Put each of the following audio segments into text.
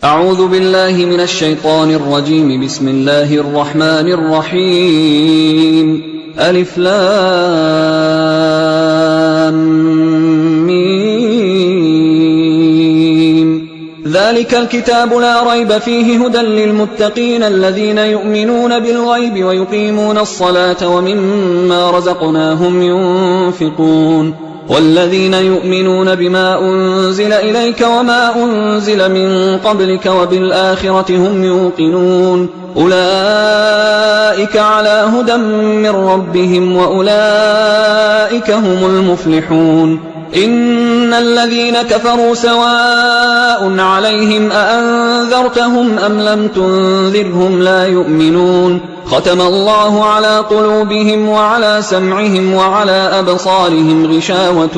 أعوذ بالله من الشيطان الرجيم. بسم الله الرحمن الرحيم. ألف لام ميم. ذلك الكتاب لا ريب فيه هدى للمتقين الذين يؤمنون بالغيب ويقيمون الصلاة ومما رزقناهم ينفقون والذين يؤمنون بما أنزل إليك وما أنزل من قبلك وبالآخرة هم يوقنون أولئك على هدى من ربهم وأولئك هم المفلحون. إن الذين كفروا سواء عليهم أأنذرتهم أم لم تنذرهم لا يؤمنون. ختم الله على قلوبهم وعلى سمعهم وعلى أبصارهم غشاوة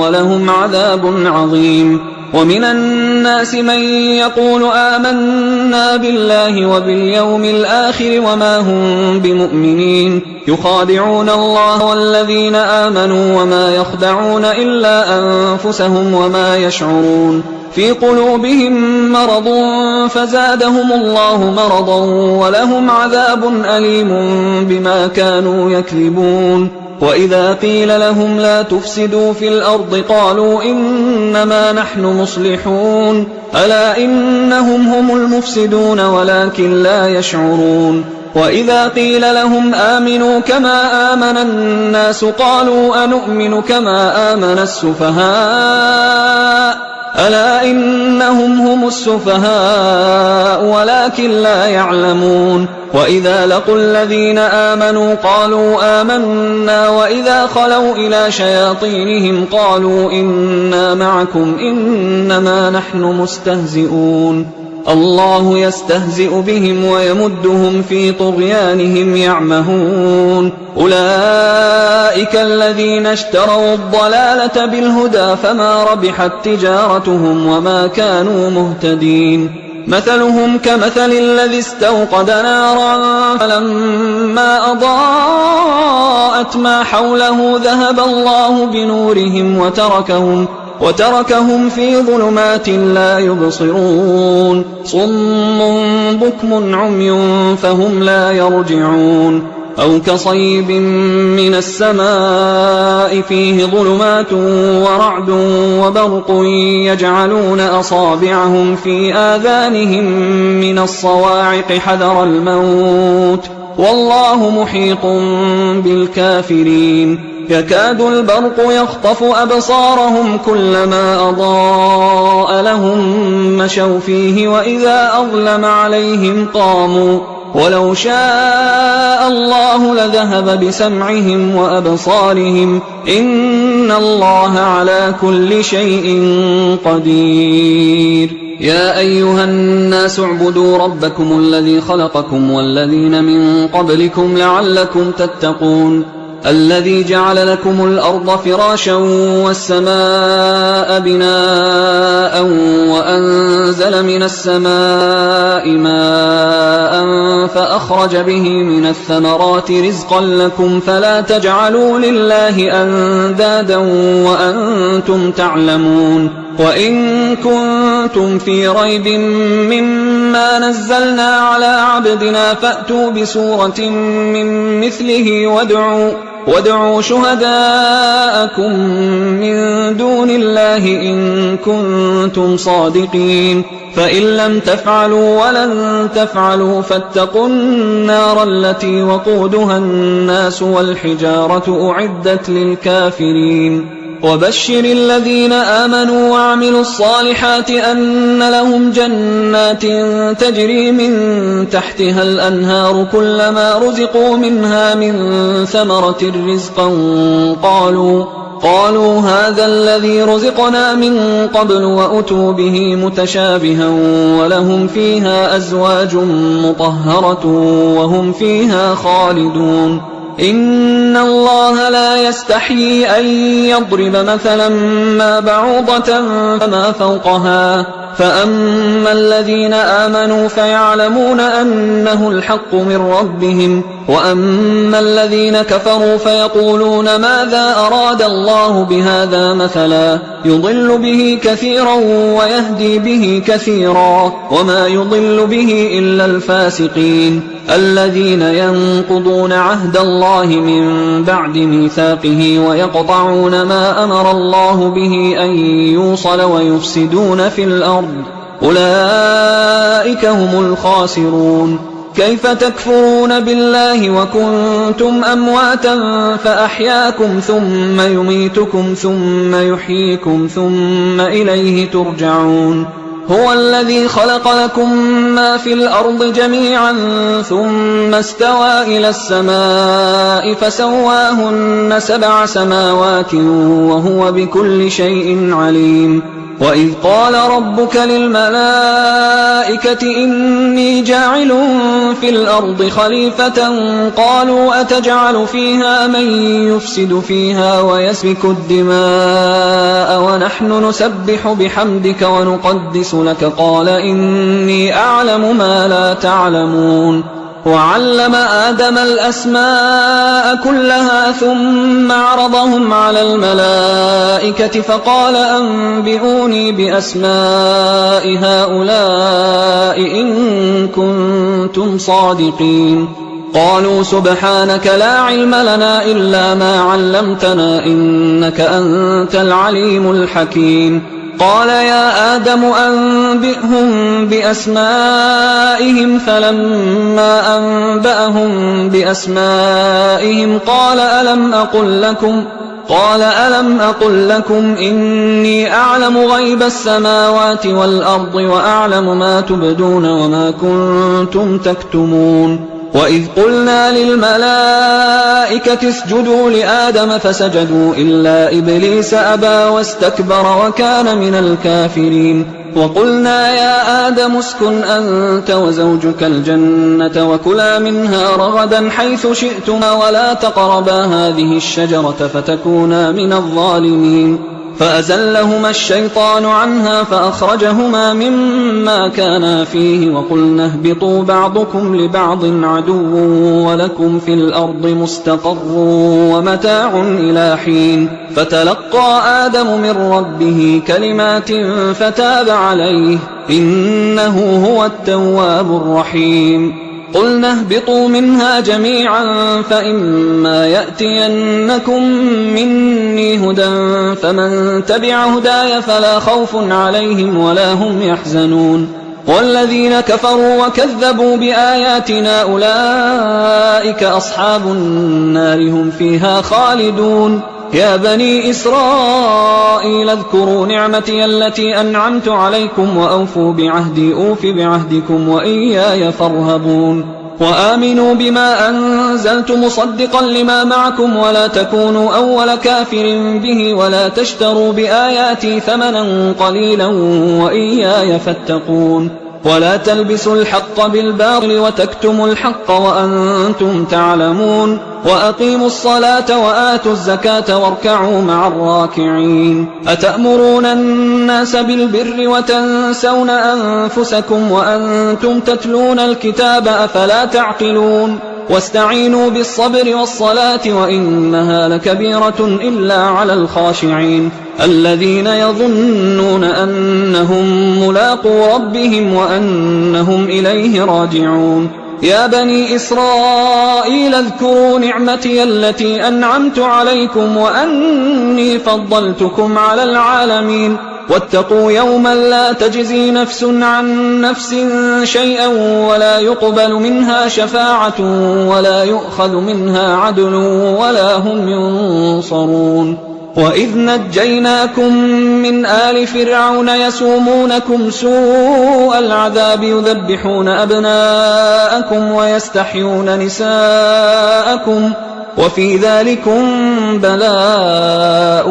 ولهم عذاب عظيم. ومن الناس من يقول آمنا بالله وباليوم الآخر وما هم بمؤمنين يخادعون الله والذين آمنوا وما يخدعون إلا أنفسهم وما يشعرون. في قلوبهم مرض فزادهم الله مرضا ولهم عذاب أليم بما كانوا يكذبون. وإذا قيل لهم لا تفسدوا في الأرض قالوا إنما نحن مصلحون ألا إنهم هم المفسدون ولكن لا يشعرون. وإذا قيل لهم آمنوا كما آمن الناس قالوا أنؤمن كما آمن السفهاء ألا إنهم هم السفهاء ولكن لا يعلمون. وإذا لقوا الذين آمنوا قالوا آمنا وإذا خلوا إلى شياطينهم قالوا إنا معكم إنما نحن مستهزئون. الله يستهزئ بهم ويمدهم في طغيانهم يعمهون. أولئك الذين اشتروا الضلالة بالهدى فما ربحت تجارتهم وما كانوا مهتدين. مثلهم كمثل الذي استوقد نارا فلما أضاءت ما حوله ذهب الله بنورهم وتركهم في ظلمات لا يبصرون. صم بكم عمي فهم لا يرجعون. أو كصيب من السماء فيه ظلمات ورعد وبرق يجعلون أصابعهم في آذانهم من الصواعق حذر الموت والله محيط بالكافرين. يكاد البرق يخطف أبصارهم كلما أضاء لهم مشوا فيه وإذا أظلم عليهم قاموا ولو شاء الله لذهب بسمعهم وأبصارهم إن الله على كل شيء قدير. يا أيها الناس اعبدوا ربكم الذي خلقكم والذين من قبلكم لعلكم تتقون. الذي جعل لكم الأرض فراشا والسماء بناء وأنزل من السماء ماء فأخرج به من الثمرات رزقا لكم فلا تجعلوا لله أندادا وأنتم تعلمون. وإن كنتم في ريب مما نزلنا على عبدنا فأتوا بسورة من مثله وادعوا شهداءكم من دون الله إن كنتم صادقين. فإن لم تفعلوا ولن تفعلوا فاتقوا النار التي وقودها الناس والحجارة أعدت للكافرين. وبشر الذين آمنوا وعملوا الصالحات أن لهم جنات تجري من تحتها الأنهار كلما رزقوا منها من ثمرة رزقا قالوا هذا الذي رزقنا من قبل وأتوا به متشابها ولهم فيها أزواج مطهرة وهم فيها خالدون. إن الله لا يستحيي أن يضرب مثلا ما بعوضة فما فوقها فأما الذين آمنوا فيعلمون أنه الحق من ربهم وأما الذين كفروا فيقولون ماذا أراد الله بهذا مثلا يضل به كثيرا ويهدي به كثيرا وما يضل به إلا الفاسقين الذين ينقضون عهد الله من بعد ميثاقه ويقطعون ما أمر الله به أن يوصل ويفسدون في الأرض أولئك هم الخاسرون. كيف تكفرون بالله وكنتم أمواتا فأحياكم ثم يميتكم ثم يحييكم ثم إليه ترجعون. هو الذي خلق لكم ما في الأرض جميعا ثم استوى إلى السماء فسواهن 7 سماوات وهو بكل شيء عليم. وإذ قال ربك للملائكة إني جاعل في الأرض خليفة قالوا أتجعل فيها من يفسد فيها ويسفك الدماء ونحن نسبح بحمدك ونقدس لك قال إني أعلم ما لا تعلمون. وعلم آدم الأسماء كلها ثم عرضهم على الملائكة فقال أنبئوني بأسماء هؤلاء إن كنتم صادقين. قالوا سبحانك لا علم لنا إلا ما علمتنا إنك أنت العليم الحكيم. قال يا آدم أنبئهم بأسمائهم فلما أنبأهم بأسمائهم قال ألم أقل لكم إني أعلم غيب السماوات والأرض وأعلم ما تبدون وما كنتم تكتمون. وإذ قلنا للملائكة اسجدوا لآدم فسجدوا إلا إبليس أبى واستكبر وكان من الكافرين. وقلنا يا آدم اسكن أنت وزوجك الجنة وكلا منها رغدا حيث شئتما ولا تقربا هذه الشجرة فتكونا من الظالمين. فأزلهما الشيطان عنها فأخرجهما مما كانا فيه وقلنا اهبطوا بعضكم لبعض عدو ولكم في الأرض مستقر ومتاع إلى حين. فتلقى آدم من ربه كلمات فتاب عليه إنه هو التواب الرحيم. قلنا اهبطوا منها جميعا فإما يأتينكم مني هدى فمن تبع هداي فلا خوف عليهم ولا هم يحزنون. والذين كفروا وكذبوا بآياتنا أولئك أصحاب النار هم فيها خالدون. يا بني إسرائيل اذكروا نعمتي التي أنعمت عليكم وأوفوا بعهدي أوف بعهدكم وإياي فارهبون. وآمنوا بما أنزلت مصدقا لما معكم ولا تكونوا أول كافر به ولا تشتروا بآياتي ثمنا قليلا وإياي فاتقون. ولا تلبسوا الحق بالباطل وتكتموا الحق وأنتم تعلمون. وأقيموا الصلاة وآتوا الزكاة واركعوا مع الراكعين. أتأمرون الناس بالبر وتنسون أنفسكم وأنتم تتلون الكتاب أفلا تعقلون. واستعينوا بالصبر والصلاة وإنها لكبيرة إلا على الخاشعين الذين يظنون أنهم ملاقو ربهم وأنهم إليه راجعون. يا بني إسرائيل اذكروا نعمتي التي أنعمت عليكم وأني فضلتكم على العالمين. واتقوا يوما لا تجزي نفس عن نفس شيئا ولا يقبل منها شفاعة ولا يؤخذ منها عدل ولا هم ينصرون. وإذ نجيناكم من آل فرعون يسومونكم سوء العذاب يذبحون أبناءكم ويستحيون نساءكم وفي ذلكم بلاء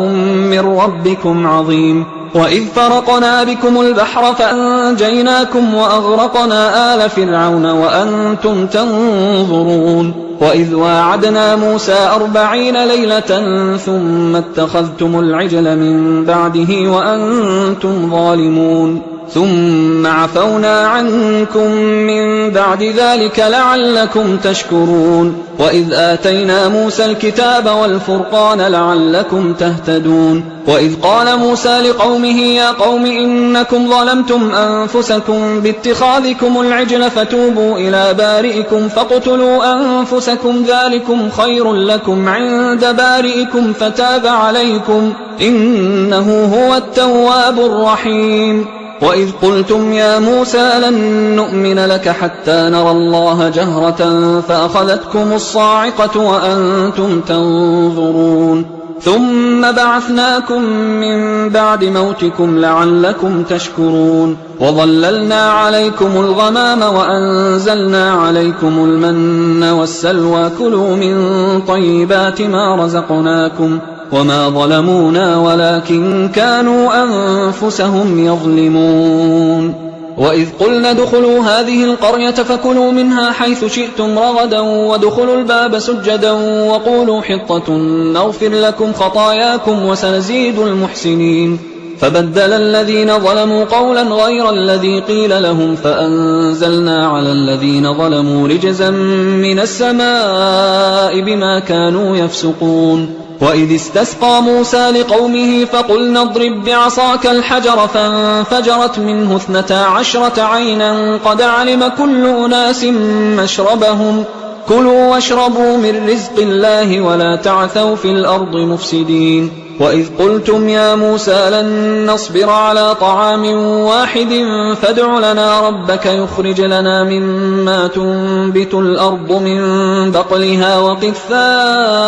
من ربكم عظيم. وإذ فرقنا بكم البحر فأنجيناكم وأغرقنا آل فرعون وأنتم تنظرون. وإذ واعدنا موسى 40 ليلة ثم اتخذتم العجل من بعده وأنتم ظالمون. ثم عفونا عنكم من بعد ذلك لعلكم تشكرون وإذ آتينا موسى الكتاب والفرقان لعلكم تهتدون وإذ قال موسى لقومه يا قوم إنكم ظلمتم أنفسكم باتخاذكم العجل فتوبوا إلى بارئكم فاقتلوا أنفسكم ذلكم خير لكم عند بارئكم فتاب عليكم إنه هو التواب الرحيم وإذ قلتم يا موسى لن نؤمن لك حتى نرى الله جهرة فأخذتكم الصاعقة وأنتم تنظرون ثم بعثناكم من بعد موتكم لعلكم تشكرون وظللنا عليكم الغمام وأنزلنا عليكم المن والسلوى كلوا من طيبات ما رزقناكم وما ظلمونا ولكن كانوا أنفسهم يظلمون وإذ قلنا ادخلوا هذه القرية فكلوا منها حيث شئتم رغدا وادخلوا الباب سجدا وقولوا حطة نغفر لكم خطاياكم وسنزيد المحسنين فبدل الذين ظلموا قولا غير الذي قيل لهم فأنزلنا على الذين ظلموا رجزا من السماء بما كانوا يفسقون وإذ استسقى موسى لقومه فقلنا اضرب بعصاك الحجر فانفجرت منه 12 عينا قد علم كل أناس مشربهم كلوا واشربوا من رزق الله ولا تعثوا في الأرض مفسدين وإذ قلتم يا موسى لن نصبر على طعام واحد فادع لنا ربك يخرج لنا مما تنبت الأرض من بقلها وقثائها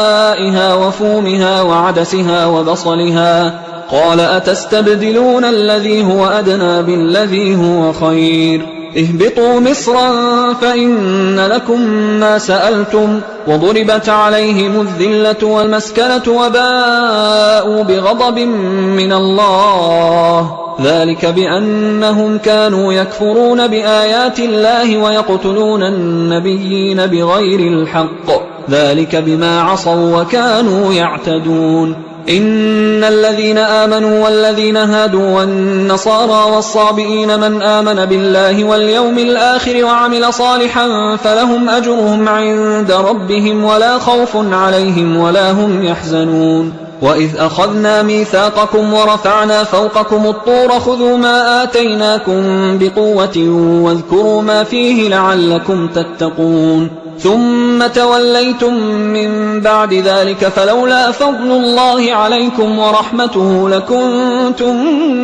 وفومها وعدسها وبصلها قال أتستبدلون الذي هو أدنى بالذي هو خير اهبطوا مصرا فإن لكم ما سألتم وضربت عليهم الذلة والمسكنة وباءوا بغضب من الله ذلك بأنهم كانوا يكفرون بآيات الله ويقتلون النبيين بغير الحق ذلك بما عصوا وكانوا يعتدون إن الذين آمنوا والذين هادوا والنصارى والصابئين من آمن بالله واليوم الآخر وعمل صالحا فلهم أجرهم عند ربهم ولا خوف عليهم ولا هم يحزنون وإذ أخذنا ميثاقكم ورفعنا فوقكم الطور خذوا ما آتيناكم بقوة واذكروا ما فيه لعلكم تتقون ثم توليتم من بعد ذلك فلولا فضل الله عليكم ورحمته لكنتم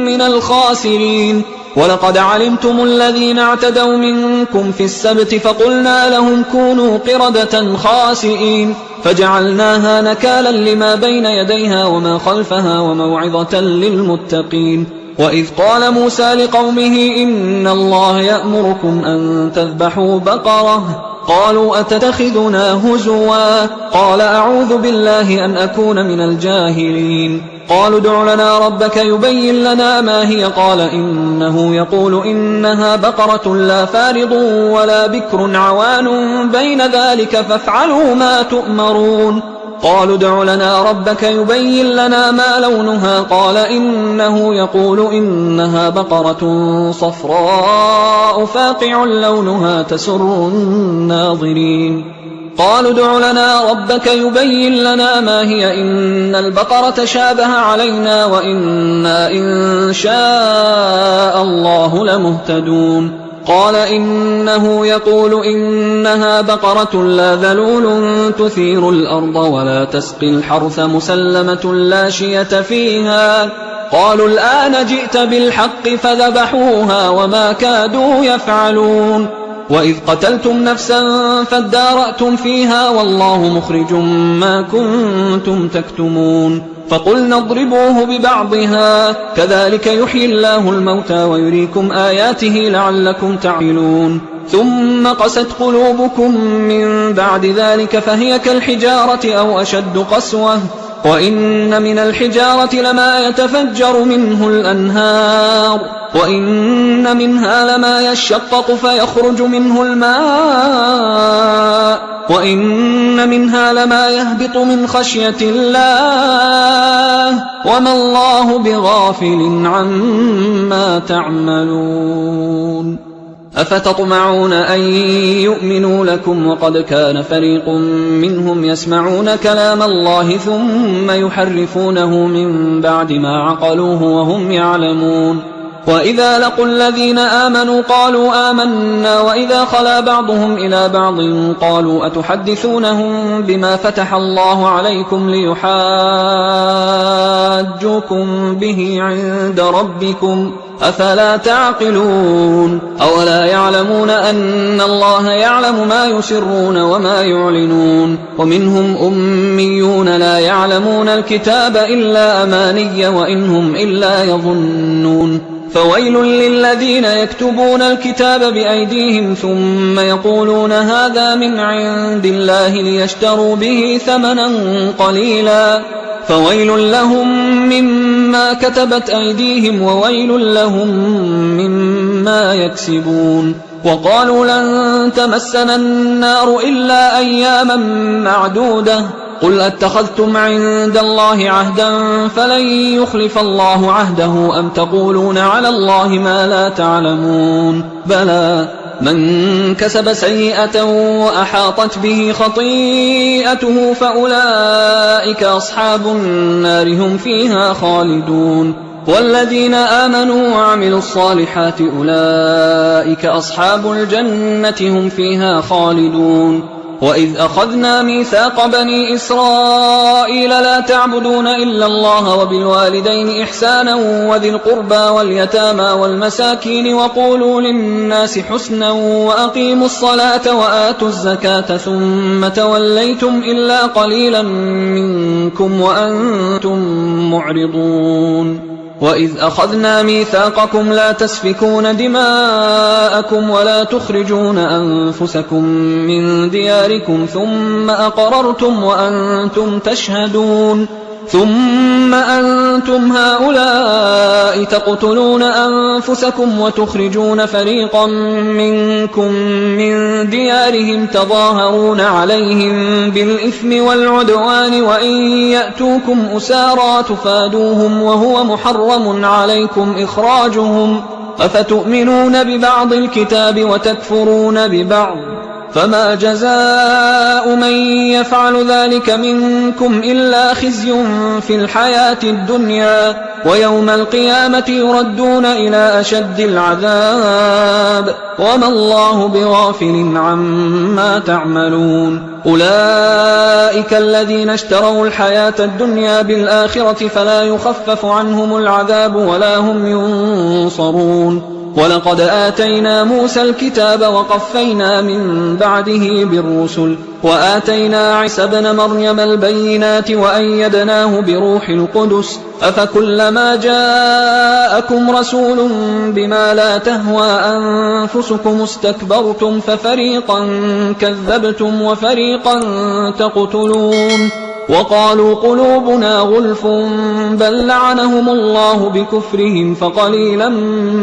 من الخاسرين ولقد علمتم الذين اعتدوا منكم في السبت فقلنا لهم كونوا قردة خاسئين فجعلناها نكالا لما بين يديها وما خلفها وموعظة للمتقين وإذ قال موسى لقومه إن الله يأمركم أن تذبحوا بقرة قالوا أتتخذنا هزوا قال أعوذ بالله أن أكون من الجاهلين قالوا ادع لنا ربك يبين لنا ما هي قال إنه يقول إنها بقرة لا فارض ولا بكر عوان بين ذلك فافعلوا ما تؤمرون قالوا ادع لنا ربك يبين لنا ما لونها قال إنه يقول إنها بقرة صفراء فاقع لونها تسر الناظرين قالوا ادع لنا ربك يبين لنا ما هي إن البقرة شابه علينا وإنا إن شاء الله لمهتدون قال إنه يقول إنها بقرة لا ذلول تثير الأرض ولا تسقي الحرث مسلمة لا شية فيها قالوا الآن جئت بالحق فذبحوها وما كادوا يفعلون وإذ قتلتم نفسا فادارأتم فيها والله مخرج ما كنتم تكتمون فقلنا اضربوه ببعضها كذلك يحيي الله الموتى ويريكم آياته لعلكم تعقلون ثم قست قلوبكم من بعد ذلك فهي كالحجارة أو أشد قسوة وإن من الحجارة لما يتفجر منه الأنهار وإن منها لما يشقق فيخرج منه الماء وإن منها لما يهبط من خشية الله وما الله بغافل عما تعملون أفتطمعون أن يؤمنوا لكم وقد كان فريق منهم يسمعون كلام الله ثم يحرفونه من بعد ما عقلوه وهم يعلمون وإذا لقوا الذين آمنوا قالوا آمنا وإذا خلا بعضهم إلى بعض قالوا أتحدثونهم بما فتح الله عليكم ليحاجوكم به عند ربكم أفلا تعقلون أولا يعلمون أن الله يعلم ما يسرون وما يعلنون ومنهم أميون لا يعلمون الكتاب إلا أماني وإنهم إلا يظنون فويل للذين يكتبون الكتاب بأيديهم ثم يقولون هذا من عند الله ليشتروا به ثمنا قليلا فويل لهم مما كتبت أيديهم وويل لهم مما يكسبون وقالوا لن تمسنا النار إلا أياما معدودة قل أتخذتم عند الله عهدا فلن يخلف الله عهده أم تقولون على الله ما لا تعلمون بلى من كسب سيئة وأحاطت به خطيئته فأولئك أصحاب النار هم فيها خالدون والذين آمنوا وعملوا الصالحات أولئك أصحاب الجنة هم فيها خالدون وإذ أخذنا ميثاق بني إسرائيل لا تعبدون إلا الله وبالوالدين إحسانا وذي القربى واليتامى والمساكين وقولوا للناس حسنا وأقيموا الصلاة وآتوا الزكاة ثم توليتم إلا قليلا منكم وأنتم معرضون وإذ أخذنا ميثاقكم لا تسفكون دماءكم ولا تخرجون أنفسكم من دياركم ثم أقررتم وأنتم تشهدون ثم أنتم هؤلاء تقتلون أنفسكم وتخرجون فريقا منكم من ديارهم تظاهرون عليهم بالإثم والعدوان وإن يأتوكم أسارى تفادوهم وهو محرم عليكم إخراجهم أفتؤمنون ببعض الكتاب وتكفرون ببعض فما جزاء من يفعل ذلك منكم إلا خزي في الحياة الدنيا ويوم القيامة يردون إلى أشد العذاب وما الله بغافل عما تعملون أولئك الذين اشتروا الحياة الدنيا بالآخرة فلا يخفف عنهم العذاب ولا هم ينصرون ولقد آتينا موسى الكتاب وقفينا من بعده بالرسل وآتينا عيسى ابن مريم البينات وأيدناه بروح القدس أفكلما جاءكم رسول بما لا تهوى أنفسكم استكبرتم ففريقا كذبتم وفريقا تقتلون وقالوا قلوبنا غلف بل لعنهم الله بكفرهم فقليلا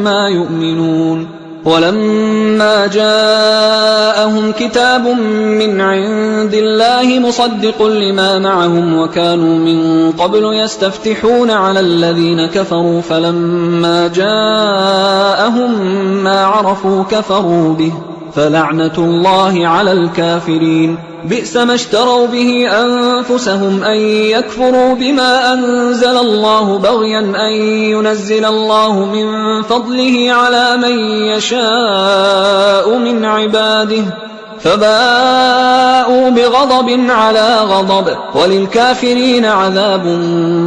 ما يؤمنون ولما جاءهم كتاب من عند الله مصدق لما معهم وكانوا من قبل يستفتحون على الذين كفروا فلما جاءهم ما عرفوا كفروا به فلعنة الله على الكافرين بئس ما اشتروا به أنفسهم أن يكفروا بما أنزل الله بغيا أن ينزل الله من فضله على من يشاء من عباده فباءوا بغضب على غضب وللكافرين عذاب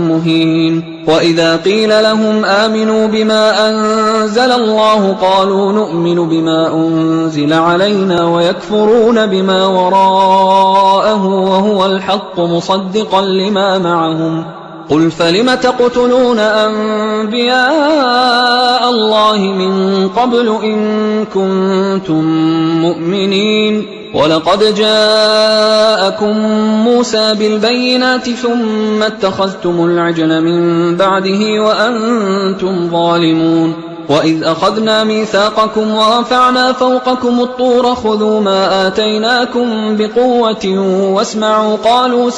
مهين وإذا قيل لهم آمنوا بما أنزل الله قالوا نؤمن بما أنزل علينا ويكفرون بما وراءه وهو الحق مصدقا لما معهم قل فلم تقتلون أنبياء الله من قبل إن كنتم مؤمنين ولقد جاءكم موسى بالبينات ثم اتخذتم العجل من بعده وأنتم ظالمون وإذ أخذنا ميثاقكم ورفعنا فوقكم الطور خذوا ما آتيناكم بقوة واسمعوا قالوا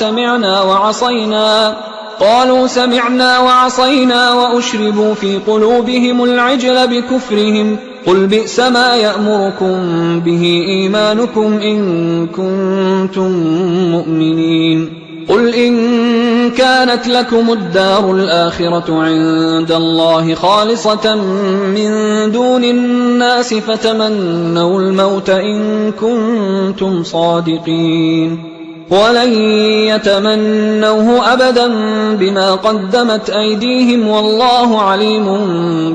سمعنا وعصينا وأشربوا في قلوبهم العجل بكفرهم قل بئس ما يأمركم به إيمانكم إن كنتم مؤمنين قل إن كانت لكم الدار الآخرة عند الله خالصة من دون الناس فتمنوا الموت إن كنتم صادقين ولن يتمنوه أبدا بما قدمت أيديهم والله عليم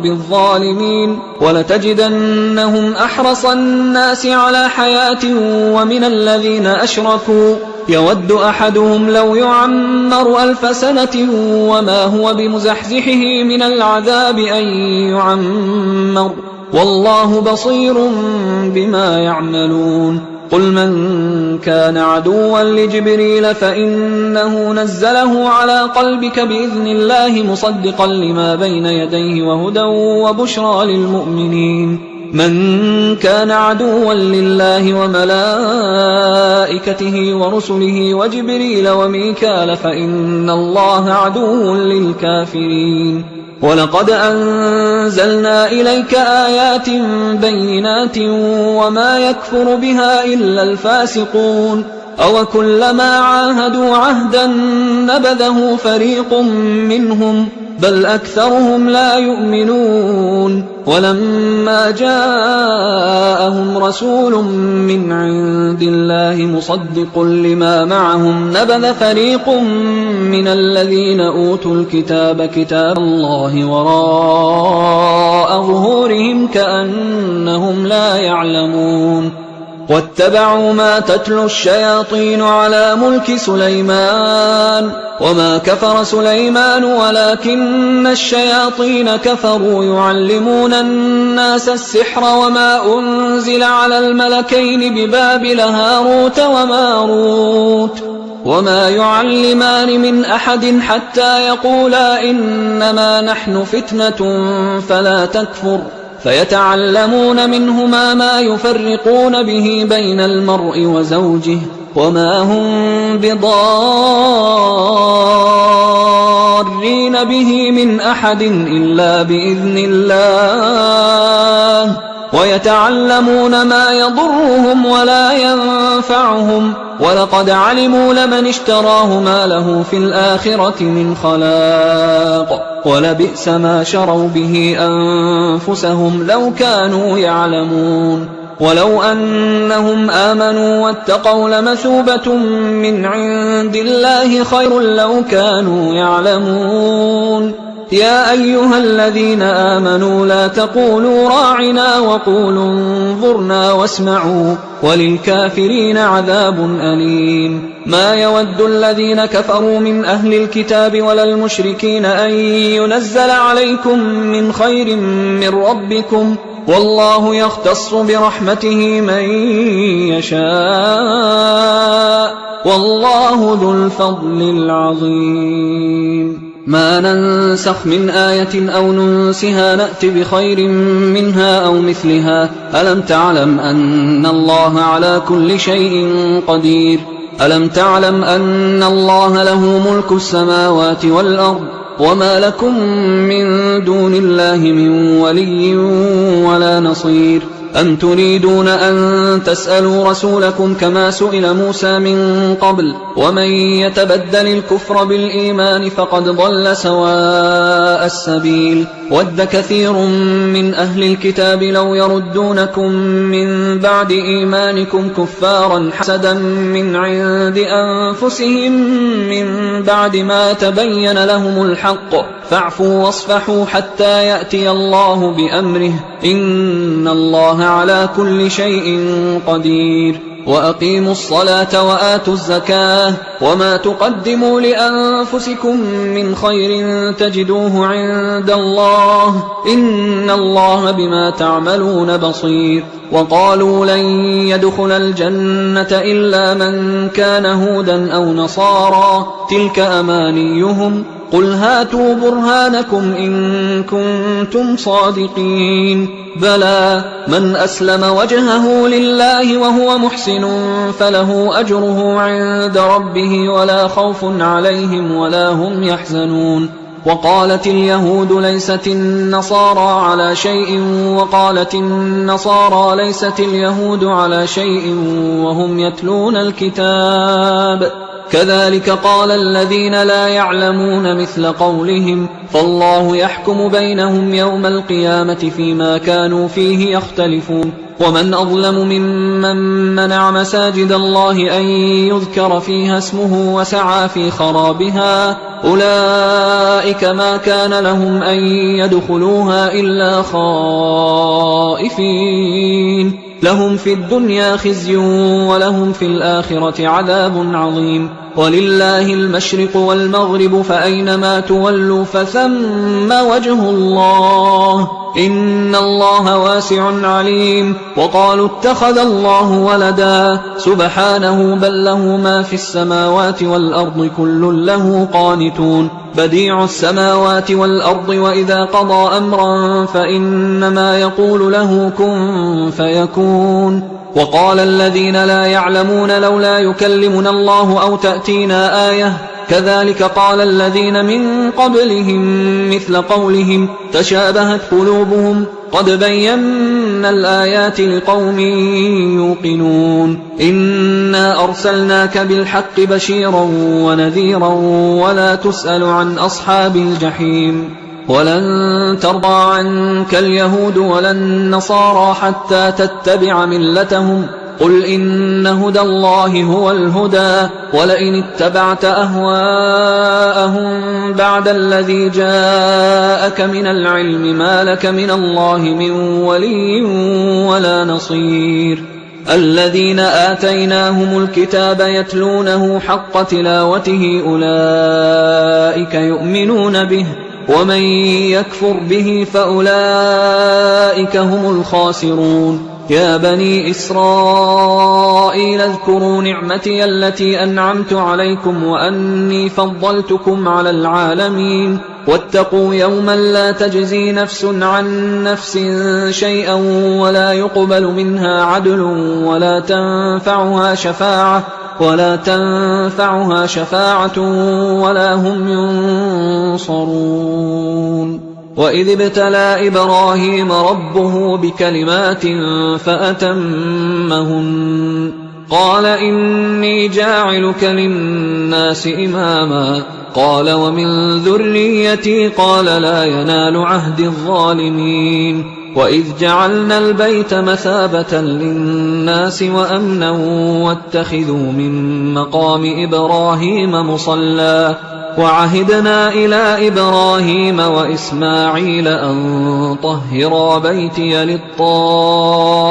بالظالمين ولتجدنهم أحرص الناس على حياة ومن الذين أشركوا يود أحدهم لو يعمر 1000 سنة وما هو بمزحزحه من العذاب أن يعمر والله بصير بما يعملون قل من كان عدوا لجبريل فإنه نزله على قلبك بإذن الله مصدقا لما بين يديه وهدى وبشرى للمؤمنين من كان عدوا لله وملائكته ورسله وجبريل وميكال فإن الله عدو للكافرين ولقد أنزلنا إليك آيات بينات وما يكفر بها إلا الفاسقون أو كلما عاهدوا عهدا نبذه فريق منهم بل أكثرهم لا يؤمنون ولما جاءهم رسول من عند الله مصدق لما معهم نبذ فريق من الذين أوتوا الكتاب كتاب الله وراء ظهورهم كأنهم لا يعلمون واتبعوا ما تتلو الشياطين على ملك سليمان وما كفر سليمان ولكن الشياطين كفروا يعلمون الناس السحر وما أنزل على الملكين ببابل هاروت وماروت وما يعلمان من أحد حتى يقولا إنما نحن فتنة فلا تكفر فيتعلمون منهما ما يفرقون به بين المرء وزوجه وما هم بضارين به من أحد إلا بإذن الله ويتعلمون ما يضرهم ولا ينفعهم ولقد علموا لمن اشتراه ما له في الآخرة من خلاق ولبئس ما شروا به أنفسهم لو كانوا يعلمون ولو أنهم آمنوا واتقوا لمثوبة من عند الله خير لو كانوا يعلمون يا أيها الذين آمنوا لا تقولوا راعنا وقولوا انظرنا واسمعوا وللكافرين عذاب أليم ما يود الذين كفروا من أهل الكتاب ولا المشركين أن ينزل عليكم من خير من ربكم والله يختص برحمته من يشاء والله ذو الفضل العظيم ما ننسخ من آية أو ننسها نأت بخير منها أو مثلها ألم تعلم أن الله على كل شيء قدير ألم تعلم أن الله له ملك السماوات والأرض وما لكم من دون الله من ولي ولا نصير أم تريدون أن تسألوا رسولكم كما سئل موسى من قبل ومن يتبدل الكفر بالإيمان فقد ضل سواء السبيل ود كثير من أهل الكتاب لو يردونكم من بعد إيمانكم كفارا حسدا من عند أنفسهم من بعد ما تبين لهم الحق فاعفوا واصفحوا حتى يأتي الله بأمره إن الله على كل شيء قدير وأقيموا الصلاة وآتوا الزكاة وما تقدموا لأنفسكم من خير تجدوه عند الله إن الله بما تعملون بصير وقالوا لن يدخل الجنة إلا من كان هودا أو نصارى تلك أمانيهم قل هاتوا برهانكم إن كنتم صادقين بلى من أسلم وجهه لله وهو محسن فله أجره عند ربه ولا خوف عليهم ولا هم يحزنون وقالت اليهود ليست النصارى على شيء وقالت النصارى ليست اليهود على شيء وهم يتلون الكتاب كذلك قال الذين لا يعلمون مثل قولهم فالله يحكم بينهم يوم القيامة فيما كانوا فيه يختلفون ومن أظلم ممن منع مساجد الله أن يذكر فيها اسمه وسعى في خرابها أولئك ما كان لهم أن يدخلوها إلا خائفين لهم في الدنيا خزي ولهم في الآخرة عذاب عظيم ولله المشرق والمغرب فأينما تولوا فثم وجه الله إن الله واسع عليم وقالوا اتخذ الله ولدا سبحانه بل له ما في السماوات والأرض كل له قانتون بديع السماوات والأرض وإذا قضى أمرا فإنما يقول له كن فيكون وقال الذين لا يعلمون لولا يكلمنا الله أو تأتينا آية كذلك قال الذين من قبلهم مثل قولهم تشابهت قلوبهم قد بينا الآيات لقوم يوقنون إنا أرسلناك بالحق بشيرا ونذيرا ولا تسأل عن أصحاب الجحيم ولن ترضى عنك اليهود ولا النصارى حتى تتبع ملتهم قل إن هدى الله هو الهدى ولئن اتبعت أهواءهم بعد الذي جاءك من العلم ما لك من الله من ولي ولا نصير الذين آتيناهم الكتاب يتلونه حق تلاوته أولئك يؤمنون به ومن يكفر به فأولئك هم الخاسرون يا بني إسرائيل اذكروا نعمتي التي أنعمت عليكم وأني فضلتكم على العالمين واتقوا يوما لا تجزي نفس عن نفس شيئا ولا يقبل منها عدل ولا تنفعها شفاعة ولا هم ينصرون وإذ ابتلى إبراهيم ربه بكلمات فأتمهن قال إني جاعلك للناس إماما قال ومن ذريتي قال لا ينال عهد الظالمين وإذ جعلنا البيت مثابة للناس وأمنا واتخذوا من مقام إبراهيم مصلى وعهدنا إلى إبراهيم وإسماعيل أن طهرا بيتي للطائفين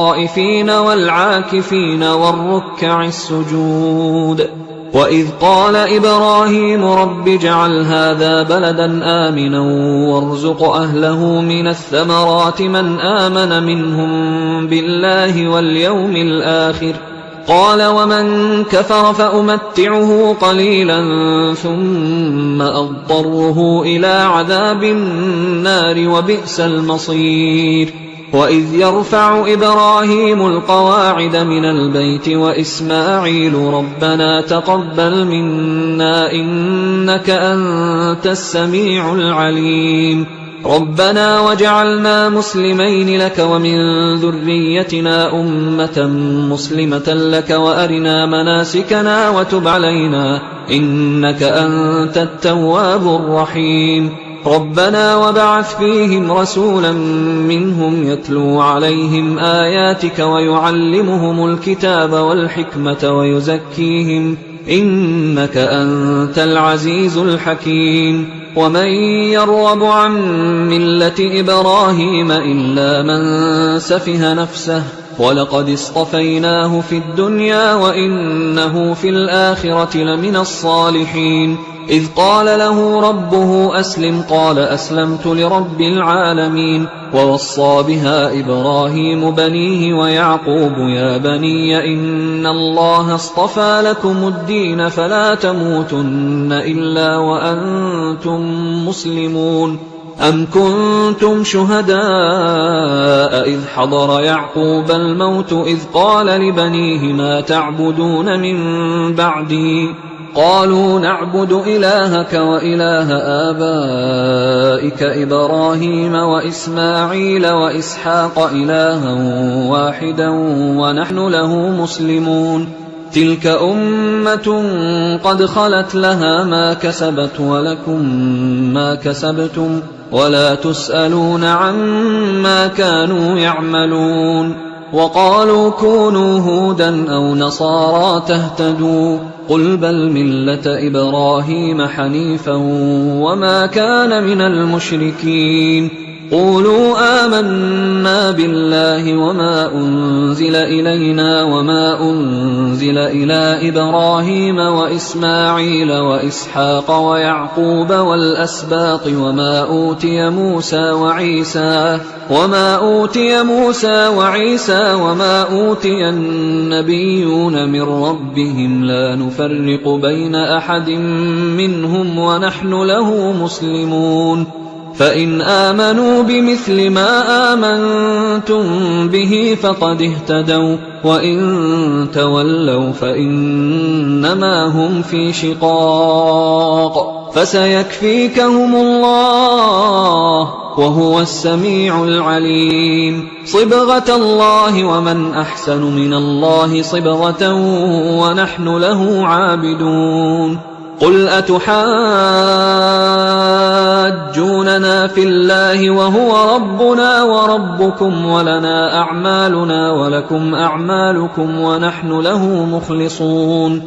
والعاكفين والركع السجود وإذ قال إبراهيم رب اجعل هذا بلدا آمنا وارزق أهله من الثمرات من آمن منهم بالله واليوم الآخر قال ومن كفر فأمتعه قليلا ثم أضطره إلى عذاب النار وبئس المصير وإذ يرفع إبراهيم القواعد من البيت وإسماعيل ربنا تقبل منا إنك أنت السميع العليم ربنا وجعلنا مسلمين لك ومن ذريتنا أمة مسلمة لك وأرنا مناسكنا وتب علينا إنك أنت التواب الرحيم ربنا وبعث فيهم رسولا منهم يتلو عليهم آياتك ويعلمهم الكتاب والحكمة ويزكيهم إنك أنت العزيز الحكيم ومن يرغب عن ملة إبراهيم إلا من سفه نفسه ولقد اصطفيناه في الدنيا وإنه في الآخرة لمن الصالحين إذ قال له ربه أسلم قال أسلمت لرب العالمين ووصى بها إبراهيم بنيه ويعقوب يا بني إن الله اصطفى لكم الدين فلا تموتن إلا وأنتم مسلمون أم كنتم شهداء إذ حضر يعقوب الموت إذ قال لبنيه ما تعبدون من بعدي قالوا نعبد إلهك وإله آبائك إبراهيم وإسماعيل وإسحاق إلها واحدا ونحن له مسلمون تلك أمة قد خلت لها ما كسبت ولكم ما كسبتم ولا تسألون عما كانوا يعملون وقالوا كونوا هودا أو نصارى تهتدوا قل بل ملة إبراهيم حنيفا وما كان من المشركين قولوا آمنا بالله وما أنزل إلينا وما أنزل إلى إبراهيم وإسماعيل وإسحاق ويعقوب والأسباط وما أوتي موسى وعيسى وما أوتي النبيون من ربهم لا نفرق بين أحد منهم ونحن له مسلمون فإن آمنوا بمثل ما آمنتم به فقد اهتدوا وإن تولوا فإنما هم في شقاق فسيكفيكهم الله وهو السميع العليم صبغة الله ومن أحسن من الله صبغة ونحن له عابدون قل أتحاجوننا في الله وهو ربنا وربكم ولنا أعمالنا ولكم أعمالكم ونحن له مخلصون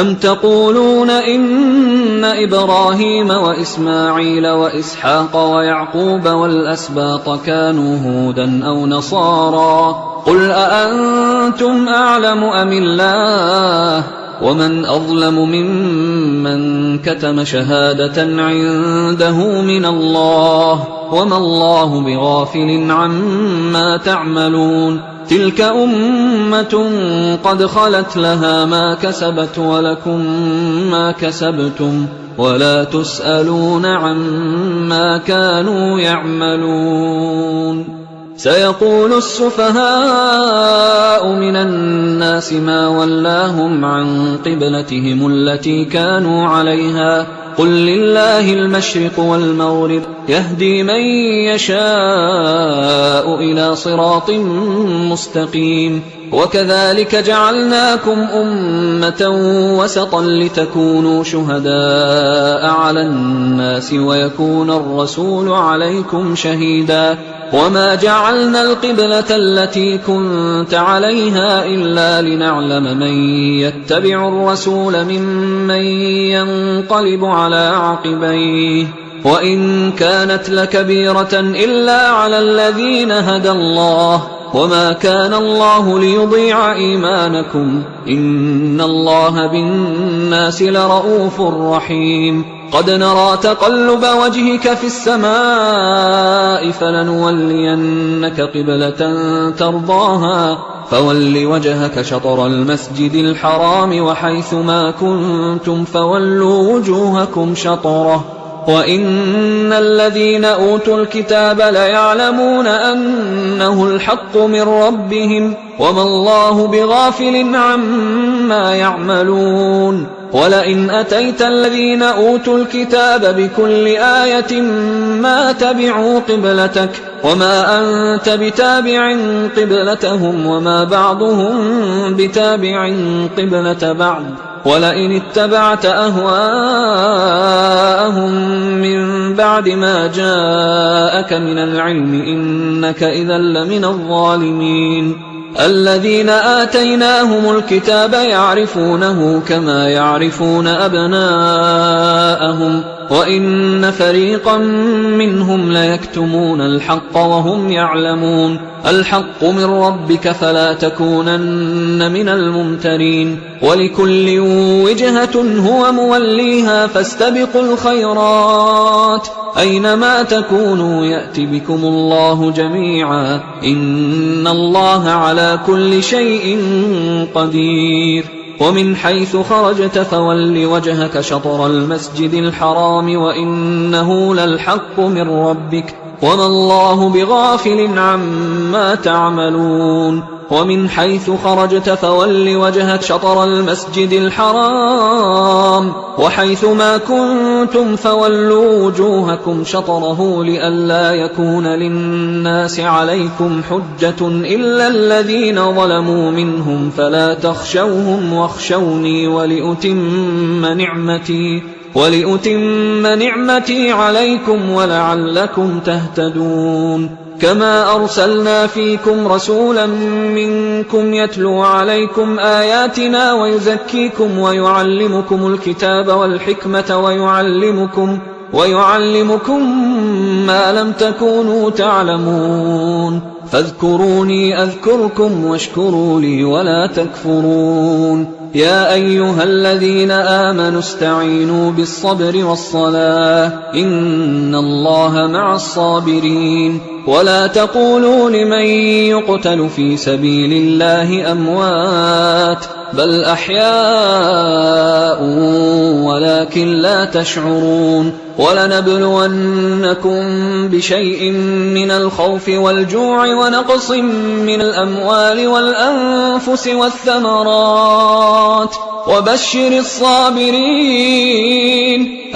أم تقولون إن إبراهيم وإسماعيل وإسحاق ويعقوب والأسباط كانوا هودا أو نصارى قل أأنتم أعلم أم الله ومن أظلم ممن كتم شهادة عنده من الله وما الله بغافل عما تعملون تلك أمة قد خلت لها ما كسبت ولكم ما كسبتم ولا تسألون عما كانوا يعملون سيقول السفهاء من الناس ما ولاهم عن قبلتهم التي كانوا عليها قل لله المشرق والمغرب يهدي من يشاء إلى صراط مستقيم وكذلك جعلناكم أمة وسطا لتكونوا شهداء على الناس ويكون الرسول عليكم شهيدا وما جعلنا القبلة التي كنت عليها إلا لنعلم من يتبع الرسول ممن ينقلب على عقبيه وإن كانت لكبيرة إلا على الذين هدى الله وما كان الله ليضيع إيمانكم إن الله بالناس لرؤوف رحيم قد نرى تقلب وجهك في السماء فلنولينك قبلة ترضاها فول وجهك شطر المسجد الحرام وحيث ما كنتم فولوا وجوهكم شطره وإن الذين أوتوا الكتاب ليعلمون أنه الحق من ربهم وما الله بغافل عما يعملون ولئن أتيت الذين أوتوا الكتاب بكل آية ما تبعوا قبلتك وما أنت بتابع قبلتهم وما بعضهم بتابع قبلة بعض ولئن اتبعت أهواءهم من بعد ما جاءك من العلم إنك إذا لمن الظالمين الذين آتيناهم الكتاب يعرفونه كما يعرفون أبناءهم وإن فريقا منهم ليكتمون الحق وهم يعلمون الحق من ربك فلا تكونن من الممترين ولكل وجهة هو موليها فاستبقوا الخيرات أينما تكونوا يأت بكم الله جميعا إن الله على كل شيء قدير ومن حيث خرجت فول وجهك شطر المسجد الحرام وإنه للحق من ربك وما الله بغافل عما تعملون ومن حيث خرجت فول وجهك شطر المسجد الحرام وحيث ما كنتم فولوا وجوهكم شطره لئلا يكون للناس عليكم حجة إلا الذين ظلموا منهم فلا تخشوهم واخشوني ولأتم نعمتي عليكم ولعلكم تهتدون كما أرسلنا فيكم رسولا منكم يتلو عليكم آياتنا ويزكيكم ويعلمكم الكتاب والحكمة ويعلمكم ما لم تكونوا تعلمون فاذكروني أذكركم واشكروا لي ولا تكفرون يا أيها الذين آمنوا استعينوا بالصبر والصلاة إن الله مع الصابرين ولا تقولوا لمن يقتل في سبيل الله أموات بل أحياء ولكن لا تشعرون ولنبلونكم بشيء من الخوف والجوع ونقص من الأموال والأنفس والثمرات وبشر الصابرين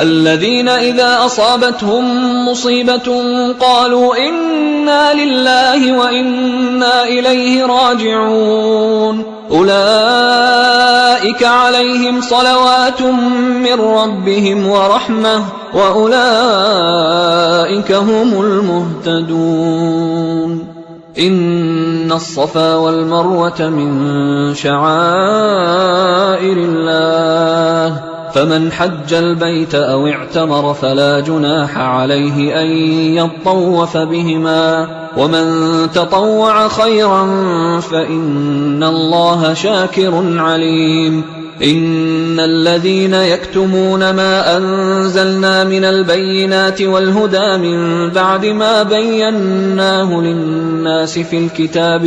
الذين إذا أصابتهم مصيبة قالوا إنا لله وإنا إليه راجعون أولئك عليهم صلوات من ربهم ورحمة وأولئك هم المهتدون إن الصفا والمروة من شعائر الله فمن حج البيت أو اعتمر فلا جناح عليه أن يطوف بهما ومن تطوع خيرا فإن الله شاكر عليم إن الذين يكتمون ما أنزلنا من البينات والهدى من بعد ما بيناه للناس في الكتاب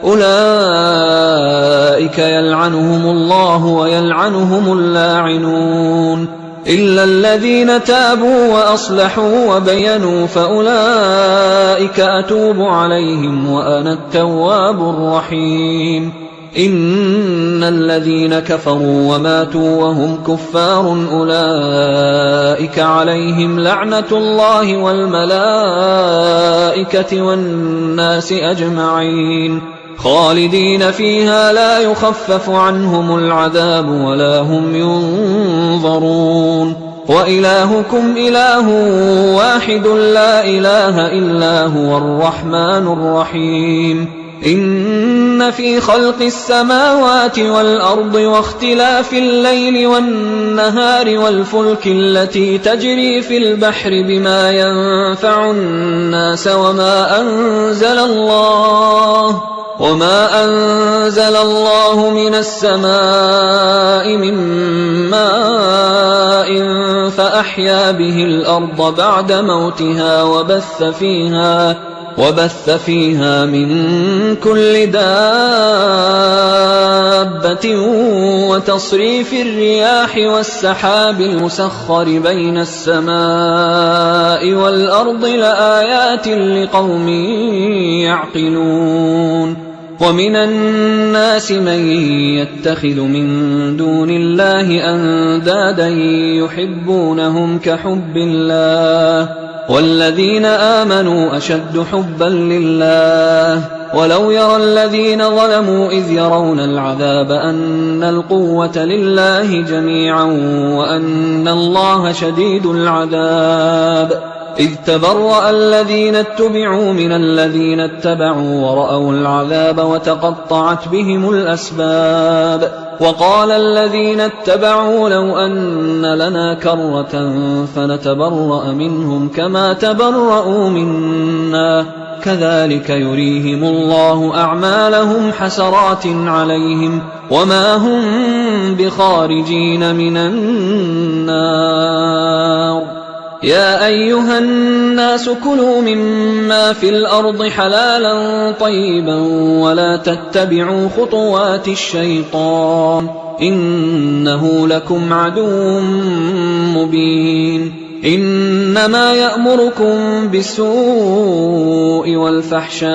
أولئك يلعنهم الله ويلعنهم اللاعنون إلا الذين تابوا وأصلحوا وبينوا فأولئك أتوب عليهم وأنا التواب الرحيم إن الذين كفروا وماتوا وهم كفار أولئك عليهم لعنة الله والملائكة والناس أجمعين خالدين فيها لا يخفف عنهم العذاب ولا هم ينظرون وإلهكم إله واحد لا إله إلا هو الرحمن الرحيم إن في خلق السماوات والأرض واختلاف الليل والنهار والفلك التي تجري في البحر بما ينفع الناس وما أنزل الله من السماء من ماء فأحيا به الأرض بعد موتها وبث فيها من كل دابة وتصريف الرياح والسحاب المسخر بين السماء والأرض لآيات لقوم يعقلون ومن الناس من يتخذ من دون الله أندادا يحبونهم كحب الله والذين آمنوا أشد حبا لله ولو يرى الذين ظلموا إذ يرون العذاب أن القوة لله جميعا وأن الله شديد العذاب إذ تبرأ الذين اتبعوا من الذين اتبعوا ورأوا العذاب وتقطعت بهم الأسباب وقال الذين اتبعوا لو أن لنا كرة فنتبرأ منهم كما تبرأوا منا كذلك يريهم الله أعمالهم حسرات عليهم وما هم بخارجين من النار يا أيها الناس كلوا مما في الأرض حلالا طيبا ولا تتبعوا خطوات الشيطان إنه لكم عدو مبين إنما يأمركم بالسوء والفحشاء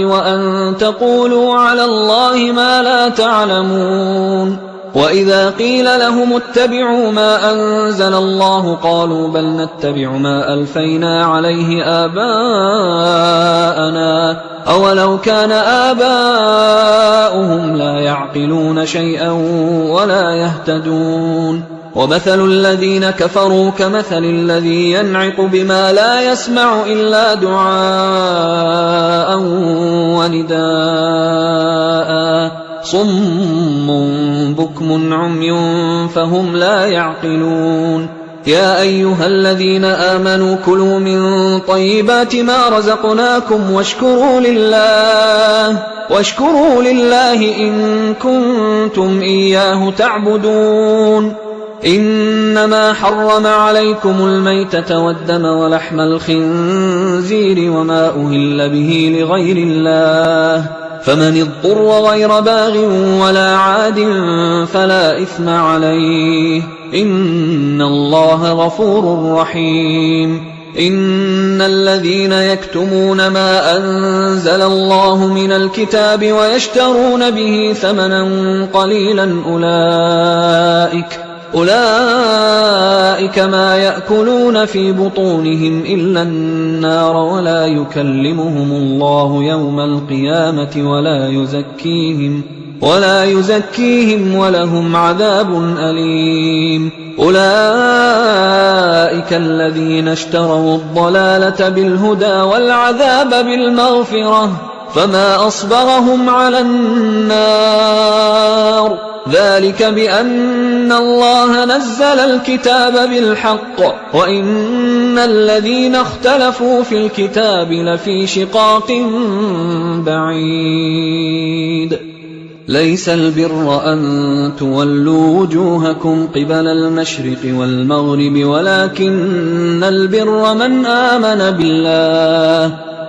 وأن تقولوا على الله ما لا تعلمون وإذا قيل لهم اتبعوا ما أنزل الله قالوا بل نتبع ما ألفينا عليه آباءنا أولو كان آباؤهم لا يعقلون شيئا ولا يهتدون ومثل الذين كفروا كمثل الذي ينعق بما لا يسمع إلا دعاء ونداء صم بكم عمي فهم لا يعقلون يا أيها الذين آمنوا كلوا من طيبات ما رزقناكم واشكروا لله إن كنتم إياه تعبدون إنما حرم عليكم الميتة والدم ولحم الخنزير وما أهل به لغير الله فمن اضطر غير باغ ولا عاد فلا إثم عليه إن الله غفور رحيم إن الذين يكتمون ما أنزل الله من الكتاب ويشترون به ثمنا قليلا أولئك ما يأكلون في بطونهم إلا النار ولا يكلمهم الله يوم القيامة ولا يزكيهم ولهم عذاب أليم أولئك الذين اشتروا الضلالة بالهدى والعذاب بالمغفرة فما أصبرهم على النار ذلك بأن الله نزل الكتاب بالحق وإن الذين اختلفوا في الكتاب لفي شقاق بعيد ليس البر أن تولوا وجوهكم قبل المشرق والمغرب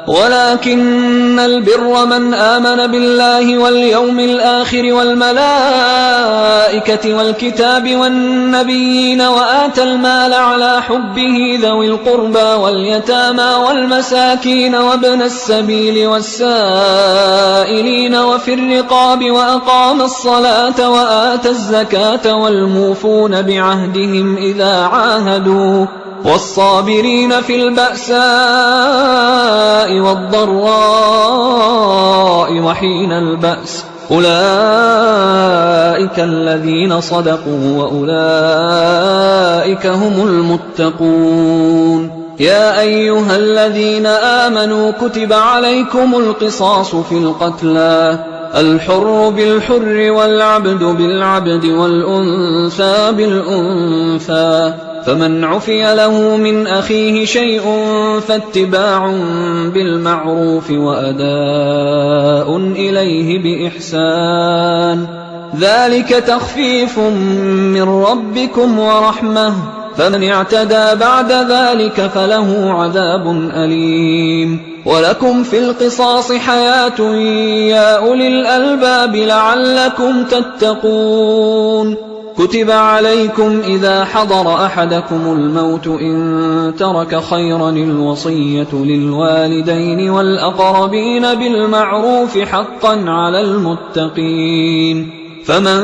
ولكن البر من آمن بالله واليوم الآخر والملائكة والكتاب والنبيين وآتى المال على حبه ذوي القربى واليتامى والمساكين وابن السبيل والسائلين وفي الرقاب وأقام الصلاة وآتى الزكاة والموفون بعهدهم إذا عاهدوا والصابرين في البأساء والضراء وحين البأس أولئك الذين صدقوا وأولئك هم المتقون يا أيها الذين آمنوا كتب عليكم القصاص في القتلى الحر بالحر والعبد بالعبد والأنثى بالأنثى فمن عفي له من أخيه شيء فاتباع بالمعروف وأداء إليه بإحسان ذلك تخفيف من ربكم ورحمة فمن اعتدى بعد ذلك فله عذاب أليم ولكم في القصاص حياة يا أولي الألباب لعلكم تتقون كتب عليكم إذا حضر أحدكم الموت إن ترك خيرا الوصية للوالدين والأقربين بالمعروف حقا على المتقين فمن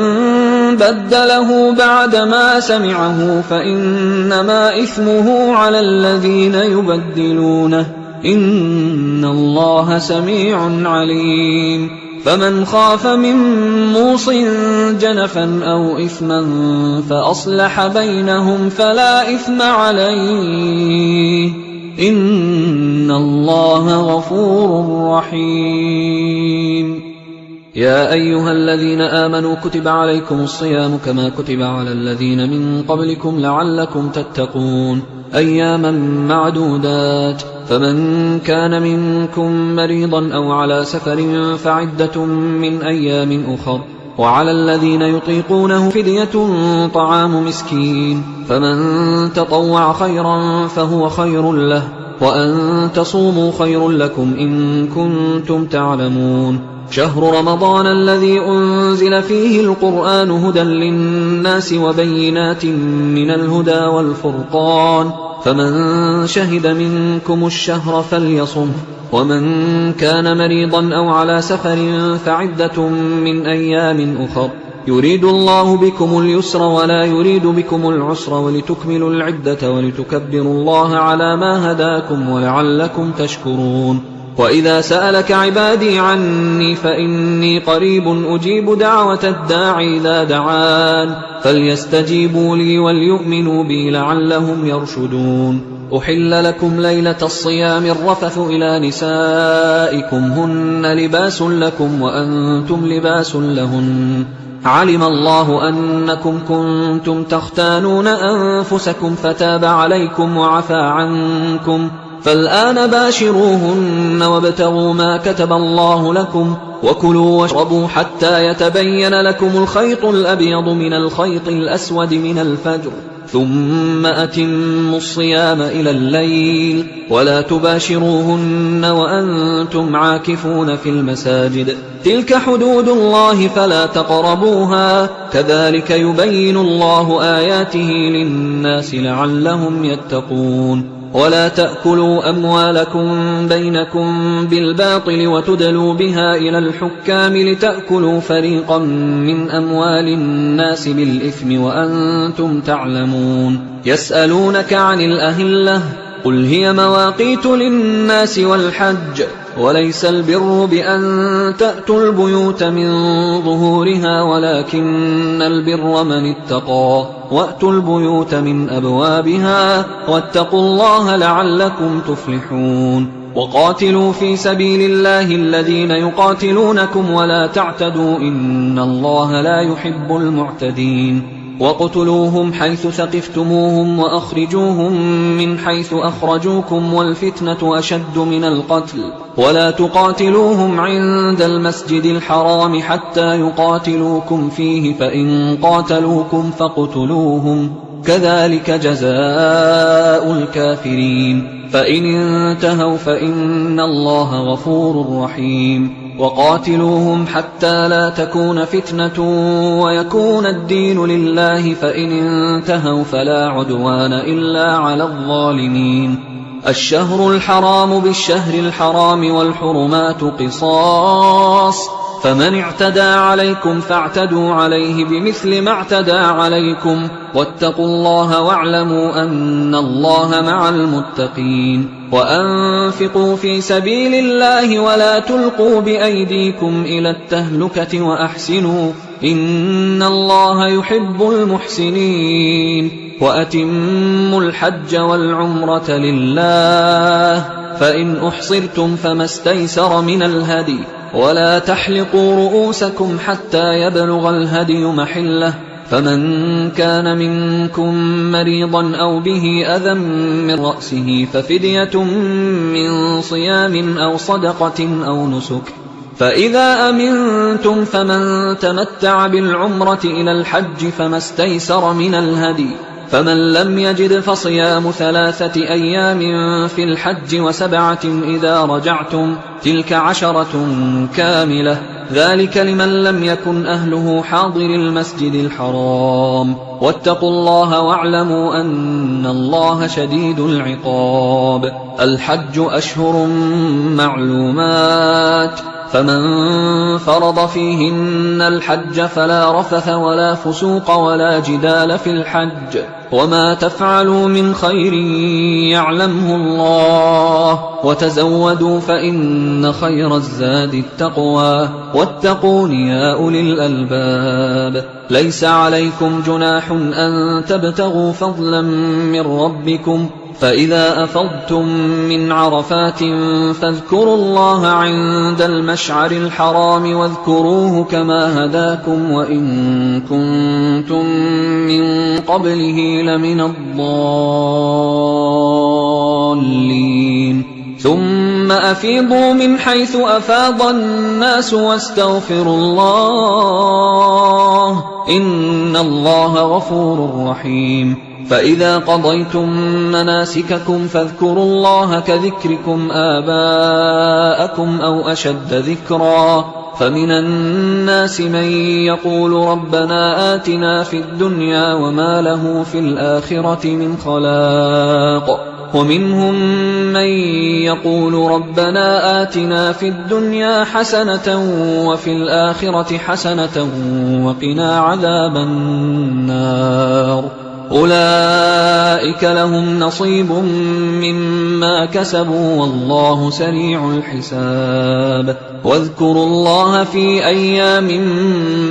بدله بعدما سمعه فإنما إثمه على الذين يبدلونه إن الله سميع عليم فمن خاف من موص جنفا أو إثما فأصلح بينهم فلا إثم عليه إن الله غفور رحيم. يا أيها الذين آمنوا كتب عليكم الصيام كما كتب على الذين من قبلكم لعلكم تتقون أياما معدودات، فمن كان منكم مريضا أو على سفر فعدة من أيام أخر، وعلى الذين يطيقونه فدية طعام مسكين، فمن تطوع خيرا فهو خير له، وأن تصوموا خير لكم إن كنتم تعلمون. شهر رمضان الذي أنزل فيه القرآن هدى للناس وبينات من الهدى والفرقان، فمن شهد منكم الشهر فليصمه، ومن كان مريضا أو على سفر فعدة من أيام أخر، يريد الله بكم اليسر ولا يريد بكم العسر ولتكملوا العدة ولتكبروا الله على ما هداكم ولعلكم تشكرون. وإذا سألك عبادي عني فإني قريب أجيب دعوة الداعي إذا دعان، فليستجيبوا لي وليؤمنوا بي لعلهم يرشدون. أحل لكم ليلة الصيام الرفث إلى نسائكم هن لباس لكم وأنتم لباس لهن، علم الله أنكم كنتم تختانون أنفسكم فتاب عليكم وعفى عنكم، فالآن باشروهن وابتغوا ما كتب الله لكم، وكلوا واشربوا حتى يتبين لكم الخيط الأبيض من الخيط الأسود من الفجر، ثم أتموا الصيام إلى الليل، ولا تباشروهن وأنتم عاكفون في المساجد، تلك حدود الله فلا تقربوها، كذلك يبين الله آياته للناس لعلهم يتقون. ولا تأكلوا أموالكم بينكم بالباطل وتدلوا بها إلى الحكام لتأكلوا فريقا من أموال الناس بالإثم وأنتم تعلمون. يسألونك عن الأهلة قل هي مواقيت للناس والحج، وليس البر بأن تأتوا البيوت من ظهورها ولكن البر من اتقى، وأتوا البيوت من أبوابها واتقوا الله لعلكم تفلحون. وقاتلوا في سبيل الله الذين يقاتلونكم ولا تعتدوا إن الله لا يحب المعتدين. وَاقْتُلُوهُمْ حَيْثُ ثَقِفْتُمُوهُمْ وَأَخْرِجُوهُمْ مِنْ حَيْثُ أَخْرَجُوكُمْ وَالْفِتْنَةُ أَشَدُّ مِنَ الْقَتْلِ وَلَا تُقَاتِلُوهُمْ عِندَ الْمَسْجِدِ الْحَرَامِ حَتَّى يُقَاتِلُوكُمْ فِيهِ فَإِنْ قَاتَلُوكُمْ فَاقْتُلُوهُمْ كَذَلِكَ جَزَاءُ الْكَافِرِينَ فَإِنِ انْتَهَوْا فَإِنَّ اللَّهَ غَفُورٌ رَحِيمٌ. وقاتلوهم حتى لا تكون فتنة ويكون الدين لله، فإن انتهوا فلا عدوان إلا على الظالمين. الشهر الحرام بالشهر الحرام والحرمات قصاص، فمن اعتدى عليكم فاعتدوا عليه بمثل ما اعتدى عليكم، واتقوا الله واعلموا أن الله مع المتقين. وأنفقوا في سبيل الله ولا تلقوا بأيديكم إلى التهلكة وأحسنوا إن الله يحب المحسنين. وأتموا الحج والعمرة لله، فإن أحصرتم فما استيسر من الهدي، ولا تحلقوا رؤوسكم حتى يبلغ الهدي محله، فمن كان منكم مريضا أو به أذى من رأسه ففدية من صيام أو صدقة أو نسك، فإذا أمنتم فمن تمتع بالعمرة إلى الحج فما استيسر من الهدي، فمن لم يجد فصيام 3 أيام في الحج و7 إذا رجعتم، تلك 10 كاملة، ذلك لمن لم يكن أهله حاضر المسجد الحرام. واتقوا الله واعلموا أن الله شديد العقاب. الحج أشهر معلومات، فمن فرض فيهن الحج فلا رفث ولا فسوق ولا جدال في الحج وما تفعلوا من خير يعلمه الله وتزودوا فإن خير الزاد التقوى واتقون يا أولي الألباب ليس عليكم جناح أن تبتغوا فضلا من ربكم فإذا أفضتم من عرفات فاذكروا الله عند المشعر الحرام واذكروه كما هداكم وإن كنتم من قبله لمن الضالين ثم أفيضوا من حيث أفاض الناس واستغفروا الله إن الله غفور رحيم فإذا قضيتم مناسككم فاذكروا الله كذكركم آباءكم أو أشد ذكرا فمن الناس من يقول ربنا آتنا في الدنيا وما له في الآخرة من خلاق ومنهم من يقول ربنا آتنا في الدنيا حسنة وفي الآخرة حسنة وقنا عذاب النار أولئك لهم نصيب مما كسبوا والله سريع الحساب واذكروا الله في أيام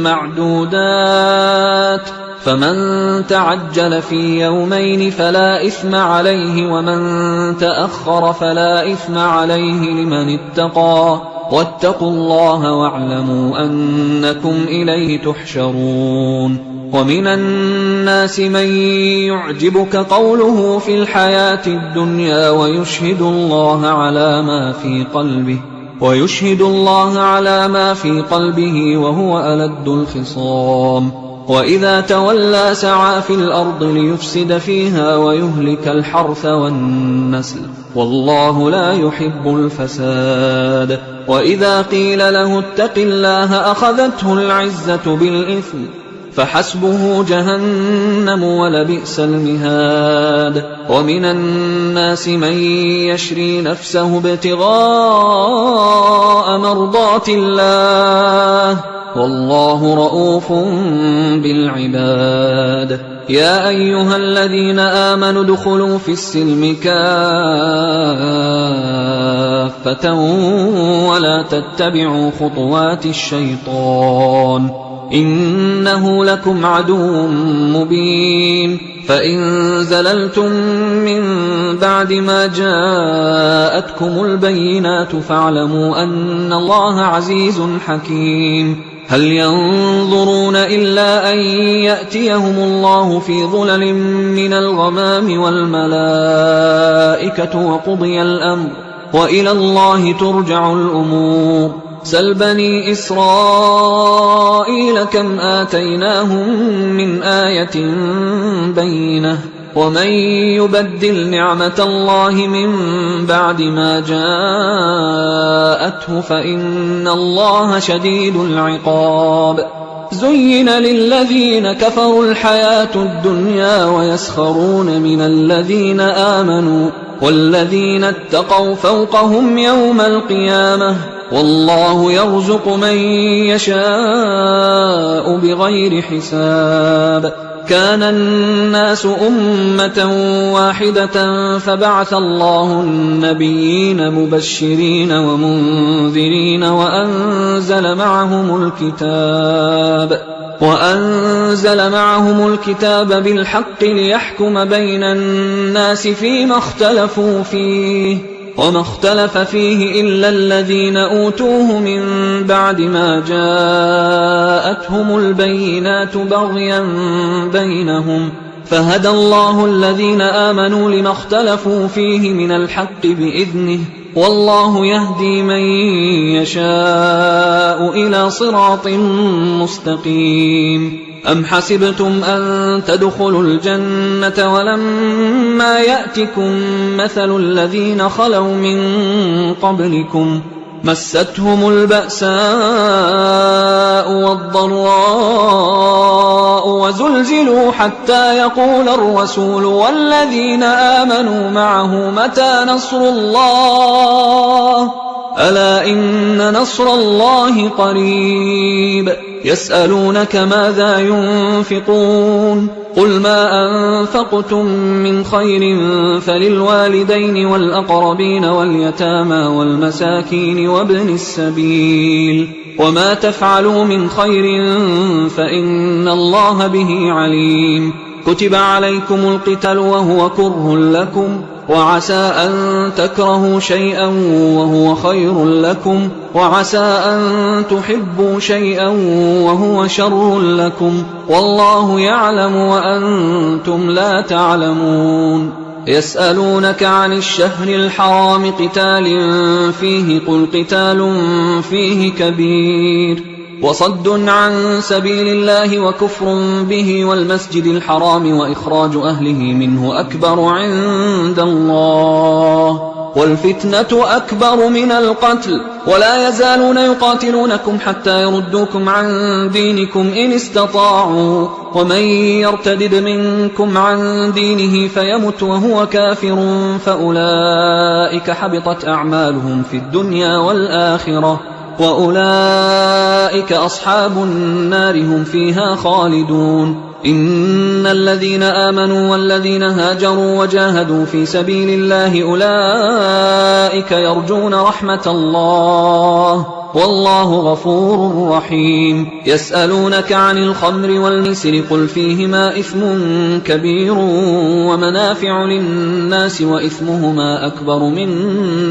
معدودات فمن تعجل في يومين فلا إثم عليه ومن تأخر فلا إثم عليه لمن اتقى واتقوا الله واعلموا أنكم إليه تحشرون ومن الناس من يعجبك قوله في الحياة الدنيا ويشهد الله على ما في قلبه وهو ألد الخصام وإذا تولى سعى في الأرض ليفسد فيها ويهلك الحرث والنسل والله لا يحب الفساد وإذا قيل له اتق الله أخذته العزة بالإثم فحسبه جهنم ولبئس المهاد ومن الناس من يشري نفسه ابتغاء مرضات الله والله رؤوف بالعباد يا أيها الذين آمنوا ادخلوا في السلم كافة ولا تتبعوا خطوات الشيطان إنه لكم عدو مبين فإن زللتم من بعد ما جاءتكم البينات فاعلموا أن الله عزيز حكيم هل ينظرون إلا أن يأتيهم الله في ظلل من الغمام والملائكة وقضي الأمر وإلى الله ترجع الأمور سل بني إسرائيل كم آتيناهم من آية بينة ومن يبدل نعمة الله من بعد ما جاءته فإن الله شديد العقاب زين للذين كفروا الحياة الدنيا ويسخرون من الذين آمنوا والذين اتقوا فوقهم يوم القيامة والله يرزق من يشاء بغير حساب كان الناس أمة واحدة فبعث الله النبيين مبشرين ومنذرين وأنزل معهم الكتاب بالحق ليحكم بين الناس فيما اختلفوا فيه وما اختلف فيه إلا الذين أوتوه من بعد ما جاءتهم البينات بغيا بينهم فهدى الله الذين آمنوا لما اختلفوا فيه من الحق بإذنه والله يهدي من يشاء إلى صراط مستقيم أم حسبتم أن تدخلوا الجنة ولما يأتكم مثل الذين خلوا من قبلكم مستهم البأساء والضراء وزلزلوا حتى يقول الرسول والذين آمنوا معه متى نصر الله ألا إن نصر الله قريب يسألونك ماذا ينفقون قل ما أنفقتم من خير فللوالدين والأقربين واليتامى والمساكين وابن السبيل وما تفعلوا من خير فإن الله به عليم كتب عليكم القتال وهو كره لكم وعسى أن تكرهوا شيئا وهو خير لكم وعسى أن تحبوا شيئا وهو شر لكم والله يعلم وأنتم لا تعلمون يسألونك عن الشهر الحرام قتال فيه قل قتال فيه كبير وصد عن سبيل الله وكفر به والمسجد الحرام وإخراج أهله منه أكبر عند الله والفتنة أكبر من القتل ولا يزالون يقاتلونكم حتى يردوكم عن دينكم إن استطاعوا ومن يرتدد منكم عن دينه فيمت وهو كافر فأولئك حبطت أعمالهم في الدنيا والآخرة وأولئك أصحاب النار هم فيها خالدون إن الذين آمنوا والذين هاجروا وجاهدوا في سبيل الله أولئك يرجون رحمة الله والله غفور رحيم يسألونك عن الخمر والميسر قل فيهما إثم كبير ومنافع للناس وإثمهما أكبر من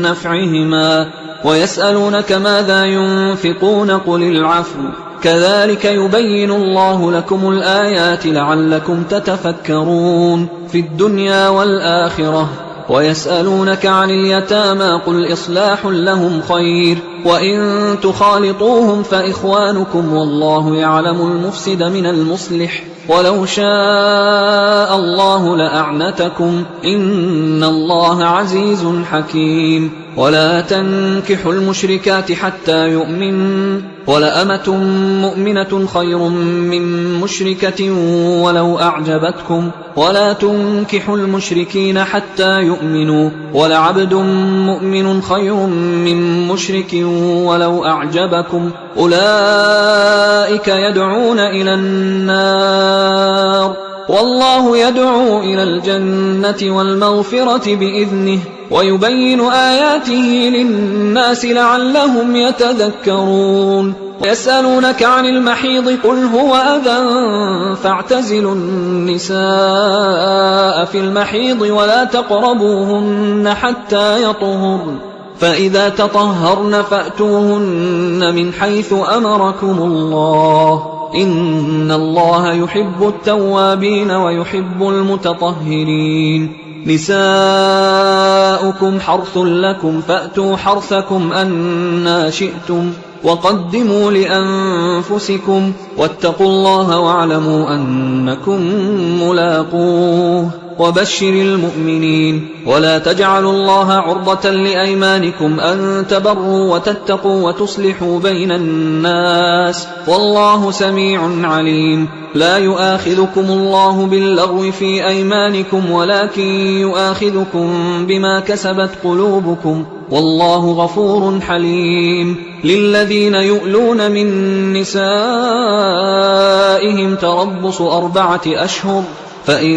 نفعهما ويسألونك ماذا ينفقون قل العفو كذلك يبين الله لكم الآيات لعلكم تتفكرون في الدنيا والآخرة ويسألونك عن اليتامى قل إصلاح لهم خير وإن تخالطوهم فإخوانكم والله يعلم المفسد من المصلح ولو شاء الله لأعنتكم إن الله عزيز حكيم ولا تنكحوا المشركات حتى يؤمنوا ولأمة مؤمنة خير من مشركة ولو أعجبتكم ولا تنكحوا المشركين حتى يؤمنوا ولعبد مؤمن خير من مشرك ولو أعجبكم أولئك يدعون إلى النار والله يدعو إلى الجنة والمغفرة بإذنه ويبين آياته للناس لعلهم يتذكرون يسألونك عن المحيض قل هو أذى فاعتزلوا النساء في المحيض ولا تقربوهن حتى يطهرن فإذا تطهرن فأتوهن من حيث أمركم الله إن الله يحب التوابين ويحب المتطهرين نساؤكم حرث لكم فأتوا حرثكم أنى شئتم وقدموا لأنفسكم واتقوا الله واعلموا أنكم ملاقوه وبشر المؤمنين ولا تجعلوا الله عرضة لأيمانكم أن تبروا وتتقوا وتصلحوا بين الناس والله سميع عليم لا يؤاخذكم الله باللغو في أيمانكم ولكن يؤاخذكم بما كسبت قلوبكم والله غفور حليم للذين يؤلون من نسائهم تربص 4 أشهر فإن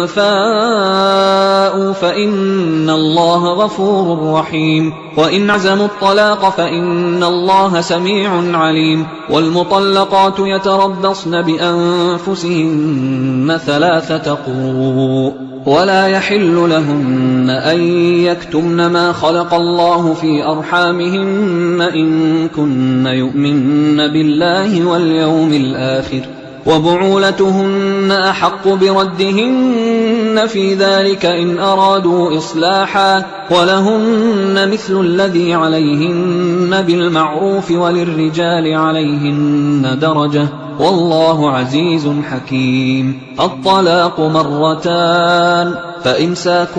فاءوا فإن الله غفور رحيم وإن عزموا الطلاق فإن الله سميع عليم والمطلقات يتربصن بأنفسهن 3 قروء ولا يحل لهن أن يكتمن ما خلق الله في أرحامهن إن كن يؤمن بالله واليوم الآخر وبعولتهن أحق بردهن في ذلك إن أرادوا إصلاحا ولهن مثل الذي عليهن بالمعروف وللرجال عليهن درجة والله عزيز حكيم الطلاق 2 فإمساك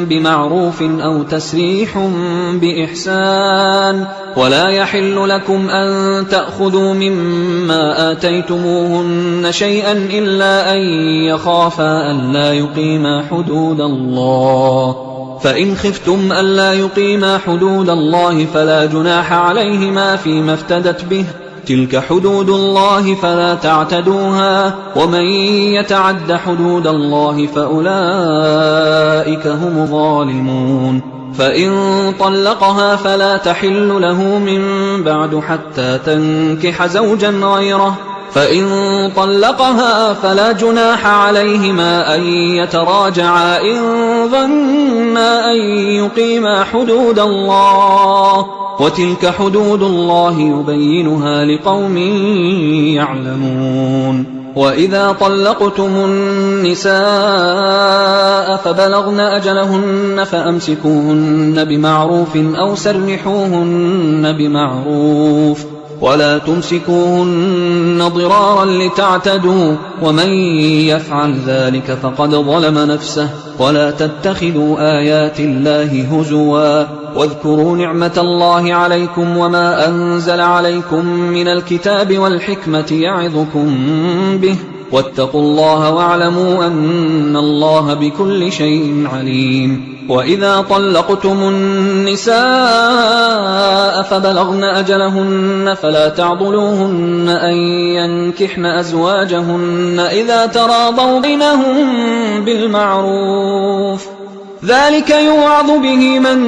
بمعروف أو تسريح بإحسان ولا يحل لكم أن تأخذوا مما آتيتموهن شيئا إلا أن يخافا ألا يقيما حدود الله فإن خفتم ألا يقيما حدود الله فلا جناح عليهما فيما افتدت به، تلك حدود الله فلا تعتدوها، ومن يتعد حدود الله فأولئك هم الظالمون. فإن طلقها فلا تحل له من بعد حتى تنكح زوجا غيره، فإن طلقها فلا جناح عليهما أن يتراجعا إن ظنا أن يقيما حدود الله، وتلك حدود الله يبينها لقوم يعلمون. وإذا طلقتم النساء فبلغن أجلهن فأمسكوهن بمعروف أو سرحوهن بمعروف، ولا تمسكوهن ضرارا لتعتدوا، ومن يفعل ذلك فقد ظلم نفسه. ولا تتخذوا آيات الله هزوا، واذكروا نعمة الله عليكم وما أنزل عليكم من الكتاب والحكمة يعظكم به، واتقوا الله واعلموا أن الله بكل شيء عليم. وإذا طلقتم النساء فبلغن أجلهن فلا تعضلوهن أن ينكحن أزواجهن إذا تراضوا بينهم بالمعروف، ذلك يوعظ به من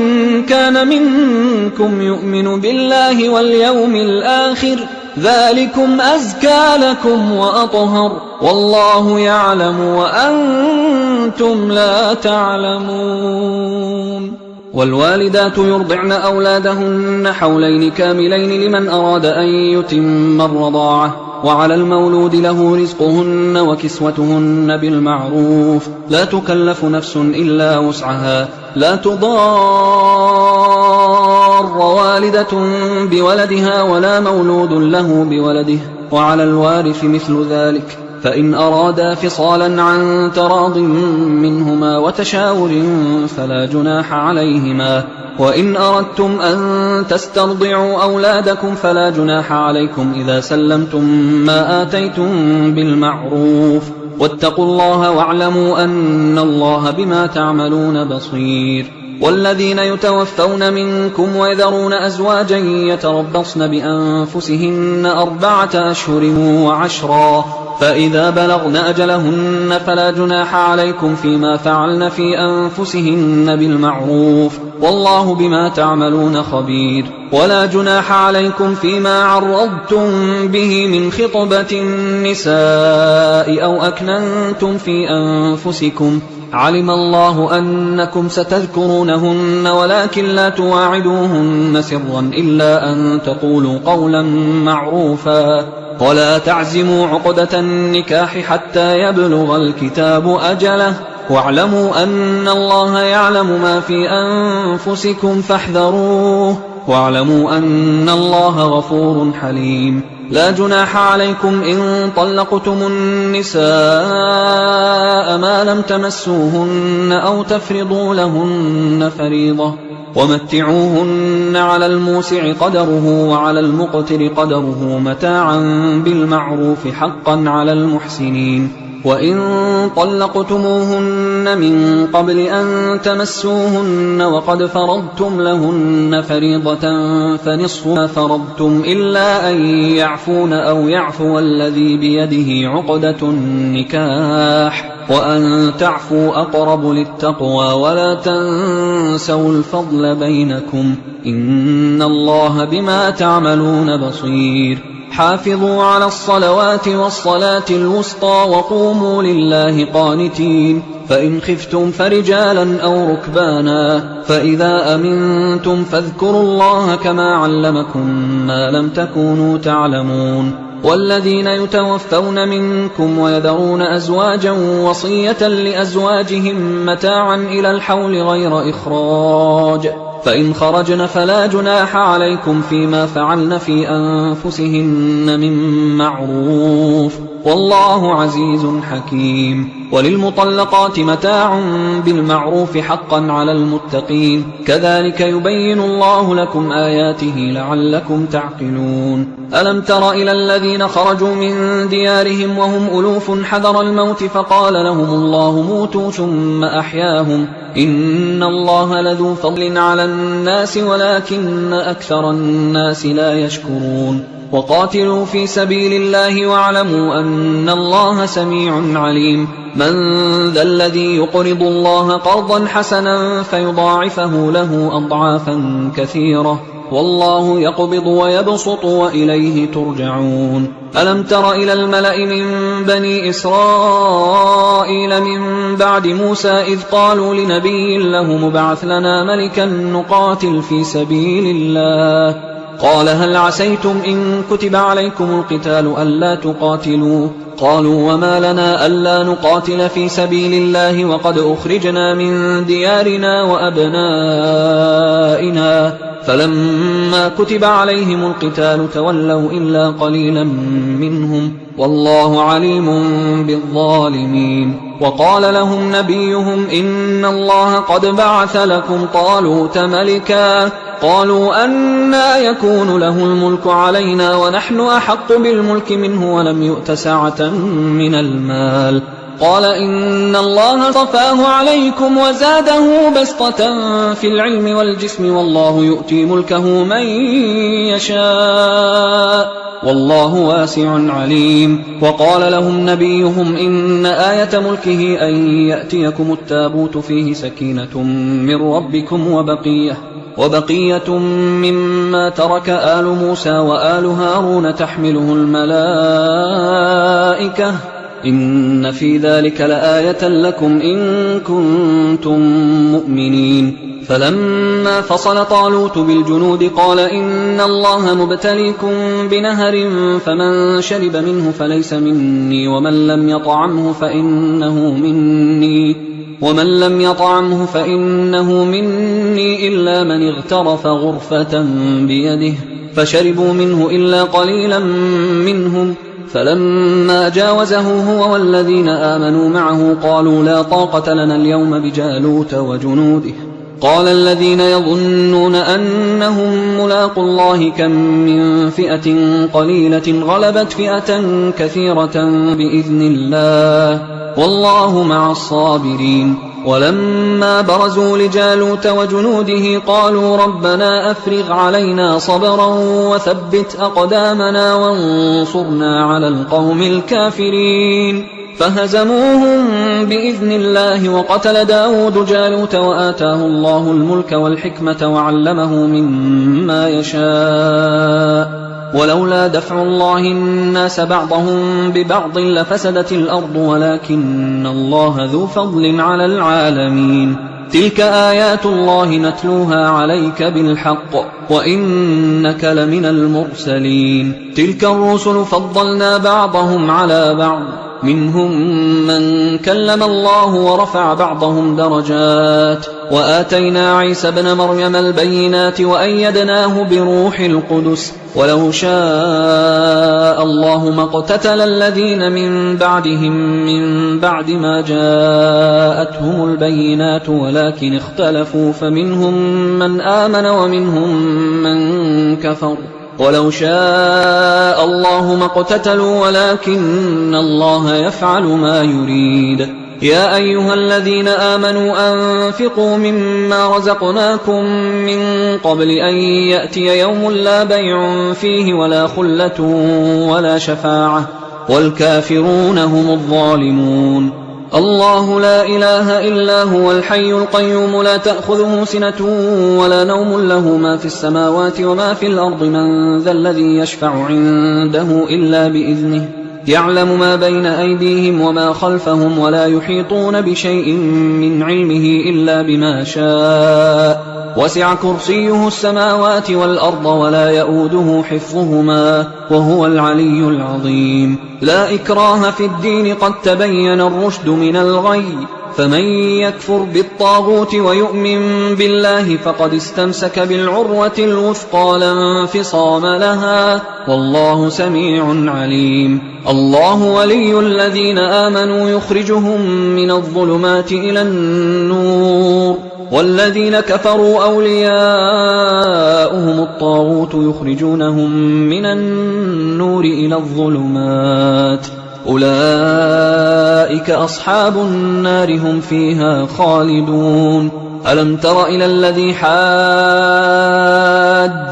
كان منكم يؤمن بالله واليوم الآخر، ذلكم أزكى لكم وأطهر، والله يعلم وأنتم لا تعلمون. والوالدات يرضعن أولادهن حولين كاملين لمن أراد أن يتم الرضاعة، وعلى المولود له رزقهن وكسوتهن بالمعروف، لا تكلف نفس إلا وسعها، لا تضار والدة بولدها ولا مولود له بولده، وعلى الوارث مثل ذلك، فإن أرادا فصالا عن تراض منهما وتشاور فلا جناح عليهما. وإن أردتم أن تسترضعوا أولادكم فلا جناح عليكم إذا سلمتم ما آتيتم بالمعروف، واتقوا الله واعلموا أن الله بما تعملون بصير. والذين يتوفون منكم ويذرون أزواجا يتربصن بأنفسهن 4 أشهر و10، فإذا بلغن أجلهن فلا جناح عليكم فيما فعلن في أنفسهن بالمعروف، والله بما تعملون خبير. ولا جناح عليكم فيما عرضتم به من خطبة النساء أو أكننتم في أنفسكم، علم الله أنكم ستذكرونهن ولكن لا تواعدوهن سرا إلا أن تقولوا قولا معروفا، ولا تعزموا عقدة النكاح حتى يبلغ الكتاب أجله، واعلموا أن الله يعلم ما في أنفسكم فاحذروه، واعلموا أن الله غفور حليم. لا جناح عليكم إن طلقتم النساء ما لم تمسوهن أو تفرضوا لهن فريضة، ومتعوهن على الموسع قدره وعلى المقتر قدره متاعا بالمعروف حقا على المحسنين. وإن طلقتموهن من قبل أن تمسوهن وقد فرضتم لهن فريضة فنصف ما فرضتم إلا أن يعفون أو يعفو الذي بيده عقدة النكاح، وأن تعفوا أقرب للتقوى، ولا تنسوا الفضل بينكم، إن الله بما تعملون بصير. حافظوا على الصلوات والصلاة الوسطى وقوموا لله قانتين، فإن خفتم فرجالا أو ركبانا، فإذا أمنتم فاذكروا الله كما علمكم ما لم تكونوا تعلمون. والذين يتوفون منكم ويذرون أزواجا وصية لأزواجهم متاعا إلى الحول غير إخراج، فإن خرجن فلا جناح عليكم فيما فعلن في أنفسهن من معروف والله عزيز حكيم. وللمطلقات متاع بالمعروف حقا على المتقين كذلك يبين الله لكم آياته لعلكم تعقلون. ألم تر إلى الذين خرجوا من ديارهم وهم ألوف حذر الموت فقال لهم الله موتوا ثم أحياهم إن الله لذو فضل على الناس ولكن أكثر الناس لا يشكرون. وقاتلوا في سبيل الله واعلموا أن الله سميع عليم. من ذا الذي يقرض الله قرضا حسنا فيضاعفه له أضعافا كثيرة والله يقبض ويبسط وإليه ترجعون. ألم تر إلى الملأ من بني إسرائيل من بعد موسى إذ قالوا لنبي له مبعث لنا ملكا نقاتل في سبيل الله قال هل عسيتم إن كتب عليكم القتال ألا تقاتلوا قالوا وما لنا ألا نقاتل في سبيل الله وقد أخرجنا من ديارنا وأبنائنا فلما كتب عليهم القتال تولوا إلا قليلا منهم والله عليم بالظالمين. وقال لهم نبيهم إن الله قد بعث لكم طالوت ملكا قالوا أنى يكون له الملك علينا ونحن أحق بالملك منه ولم يؤت سعة من المال قال إن الله صفاه عليكم وزاده بسطة في العلم والجسم والله يؤتي ملكه من يشاء والله واسع عليم. وقال لهم نبيهم إن آية ملكه أن يأتيكم التابوت فيه سكينة من ربكم وبقية مما ترك آل موسى وآل هارون تحمله الملائكة إن في ذلك لآية لكم إن كنتم مؤمنين. فلما فصل طالوت بالجنود قال إن الله مبتليكم بنهر فمن شرب منه فليس مني ومن لم يطعمه فإنه مني إلا من اغترف غرفة بيده فشربوا منه إلا قليلا منهم فلما جاوزه هو والذين آمنوا معه قالوا لا طاقة لنا اليوم بجالوت وجنوده قال الذين يظنون أنهم ملاقوا الله كم من فئة قليلة غلبت فئة كثيرة بإذن الله والله مع الصابرين. ولما برزوا لجالوت وجنوده قالوا ربنا أفرغ علينا صبرا وثبت أقدامنا وانصرنا على القوم الكافرين فهزموهم بإذن الله. وقتل داود جالوت وآتاه الله الملك والحكمة وعلمه مما يشاء ولولا دفع الله الناس بعضهم ببعض لفسدت الأرض ولكن الله ذو فضل على العالمين. تلك آيات الله نتلوها عليك بالحق وإنك لمن المرسلين. تلك الرسل فضلنا بعضهم على بعض منهم من كلم الله ورفع بعضهم درجات وآتينا عيسى ابن مريم البينات وأيدناه بروح القدس ولو شاء الله ما اقتتل الذين من بعدهم من بعد ما جاءتهم البينات ولكن اختلفوا فمنهم من آمن ومنهم من كفر ولو شاء الله ما اقتتلوا ولكن الله يفعل ما يريد. يا أيها الذين آمنوا أنفقوا مما رزقناكم من قبل أن يأتي يوم لا بيع فيه ولا خلة ولا شفاعة والكافرون هم الظالمون. الله لا إله إلا هو الحي القيوم لا تأخذه سنة ولا نوم له ما في السماوات وما في الأرض من ذا الذي يشفع عنده إلا بإذنه يعلم ما بين أيديهم وما خلفهم ولا يحيطون بشيء من علمه إلا بما شاء وسع كرسيه السماوات والأرض ولا يؤوده حفظهما وهو العلي العظيم. لا إكراه في الدين قد تبين الرشد من الغي فمن يكفر بالطاغوت ويؤمن بالله فقد استمسك بالعروة الوثقى لا انفصام لها، والله سميع عليم. الله ولي الذين آمنوا يخرجهم من الظلمات إلى النور، والذين كفروا أولياؤهم الطاغوت يخرجونهم من النور إلى الظلمات، أولئك أصحاب النار هم فيها خالدون. ألم تر إلى الذي حاج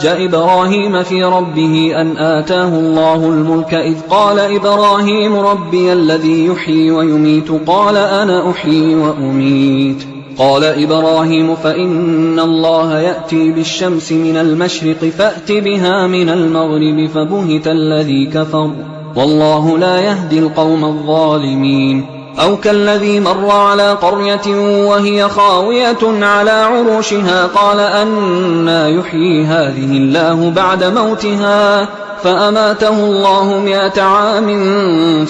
إبراهيم في ربه أن آتاه الله الملك إذ قال إبراهيم ربي الذي يحيي ويميت قال أنا أحيي وأميت. قال إبراهيم فإن الله يأتي بالشمس من المشرق فأت بها من المغرب فبهت الذي كفر والله لا يهدي القوم الظالمين. أو كالذي مر على قرية وهي خاوية على عروشها قال أنى يحيي هذه الله بعد موتها فأماته الله 100 عام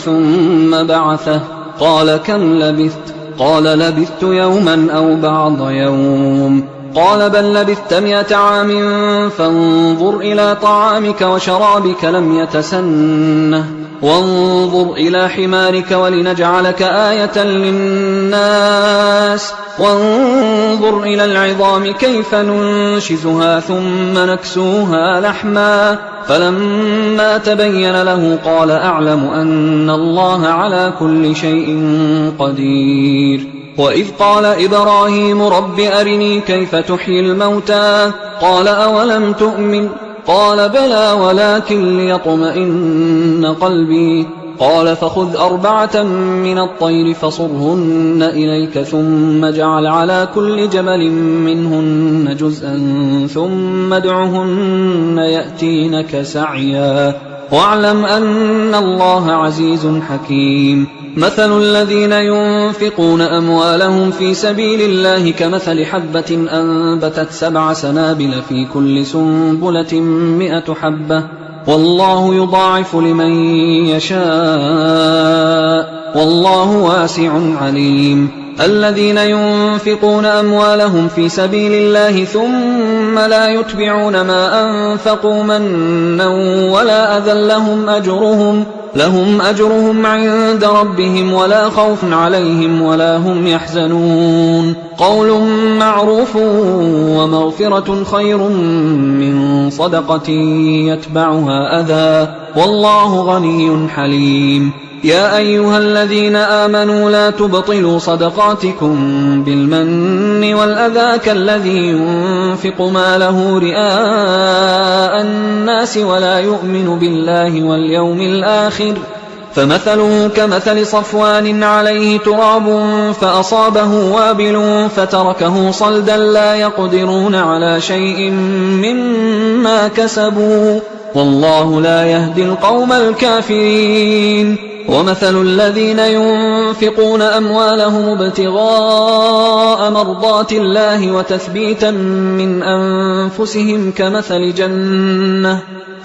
ثم بعثه قال كم لبثت؟ قال لبثت يوما أو بعض يوم. قال بل لبثت 100 عام فانظر إلى طعامك وشرابك لم يتسنه وانظر إلى حمارك ولنجعلك آية للناس وانظر إلى العظام كيف ننشزها ثم نكسوها لحما فلما تبين له قال أعلم أن الله على كل شيء قدير. وإذ قال إبراهيم رب أرني كيف تحيي الموتى قال أولم تؤمن قال بلى ولكن ليطمئن قلبي قال فخذ 4 من الطير فصرهن إليك ثم اجعل على كل جبل منهن جزءا ثم ادعهن يأتينك سعيا واعلم أن الله عزيز حكيم. مثل الذين ينفقون أموالهم في سبيل الله كمثل حبة أنبتت 7 سنابل في كل سنبلة 100 حبة والله يضاعف لمن يشاء والله واسع عليم. الذين ينفقون أموالهم في سبيل الله ثم لا يتبعون ما أنفقوا منا ولا أذى لهم أجرهم عند ربهم ولا خوف عليهم ولا هم يحزنون. قول معروف ومغفرة خير من صدقة يتبعها أذى والله غني حليم. يا أيها الذين آمنوا لا تبطلوا صدقاتكم بالمن والأذى كالذي ينفق ماله رئاء الناس ولا يؤمن بالله واليوم الآخر فمثله كمثل صفوان عليه تراب فأصابه وابل فتركه صلدا لا يقدرون على شيء مما كسبوا والله لا يهدي القوم الكافرين. ومثل الذين ينفقون أموالهم ابتغاء مرضات الله وتثبيتا من أنفسهم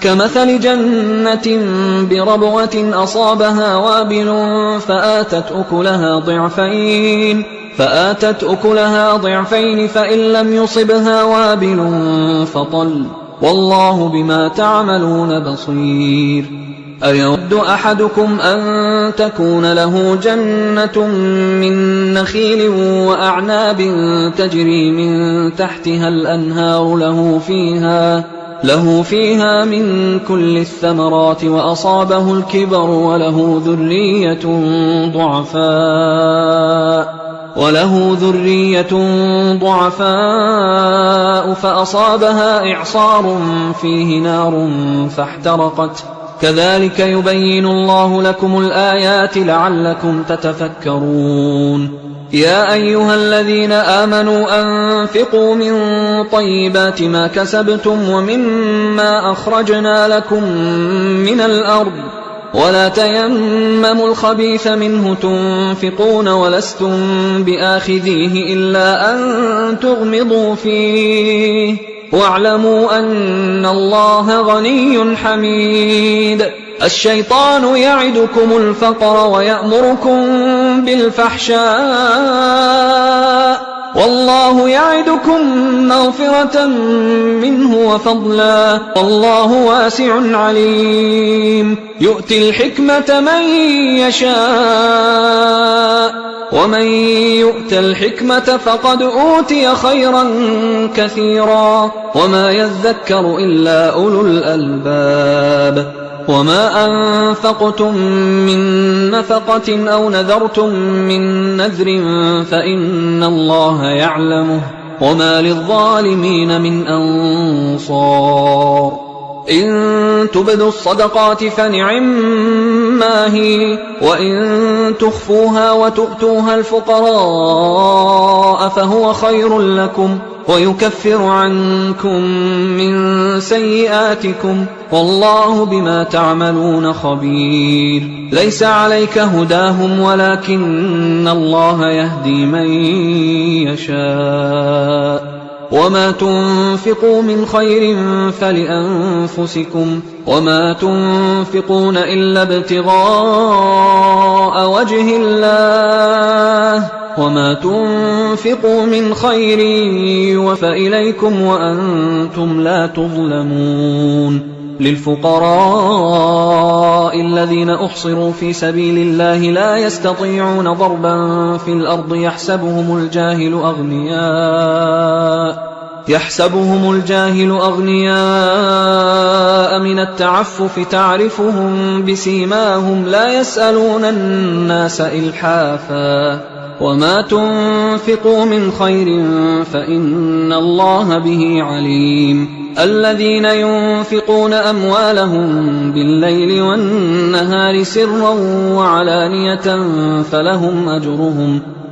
كمثل جنة بربوة أصابها وابل فآتت أكلها ضعفين فإن لم يصبها وابل فطل والله بما تعملون بصير. أيود أحدكم أن تكون له جنة من نخيل وأعناب تجري من تحتها الأنهار له فيها من كل الثمرات وأصابه الكبر وله ذرية ضعفاء فأصابها إعصار فيه نار فاحترقت كذلك يبين الله لكم الآيات لعلكم تتفكرون. يا أيها الذين آمنوا أنفقوا من طيبات ما كسبتم ومما أخرجنا لكم من الأرض ولا تيمموا الخبيث منه تنفقون ولستم بآخذيه إلا أن تغمضوا فيه واعلموا أن الله غني حميد. الشيطان يعدكم الفقر ويأمركم بالفحشاء والله يعدكم مغفرة منه وفضلا والله واسع عليم يؤتي الحكمة من يشاء ومن يؤت الحكمة فقد أوتي خيرا كثيرا وما يذكر إلا أولو الألباب وما أنفقتم من نفقة أو نذرتم من نذر فإن الله يعلمه وما للظالمين من أنصار إن تبدوا الصدقات فنعما هي وإن تخفوها وتؤتوها الفقراء فهو خير لكم ويكفر عنكم من سيئاتكم والله بما تعملون خبير ليس عليك هداهم ولكن الله يهدي من يشاء وما تنفقوا من خير فلأنفسكم وما تنفقون إلا ابتغاء وجه الله وما تنفقوا من خير يوفى إليكم وأنتم لا تظلمون للفقراء الذين أحصروا في سبيل الله لا يستطيعون ضربا في الأرض يحسبهم الجاهل أغنياء من التعفف تعرفهم بسيماهم لا يسألون الناس إلحافا وما تنفقوا من خير فإن الله به عليم الذين ينفقون أموالهم بالليل والنهار سرا وعلانية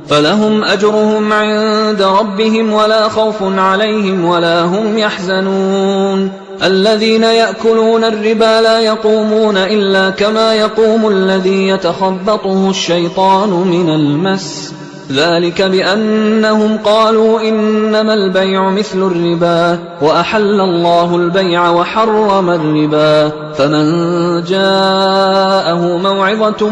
فلهم أجرهم عند ربهم ولا خوف عليهم ولا هم يحزنون الذين يأكلون الربا لا يقومون إلا كما يقوم الذي يتخبطه الشيطان من المس ذلك بأنهم قالوا إنما البيع مثل الربا وأحل الله البيع وحرم الربا فمن جاءه موعظة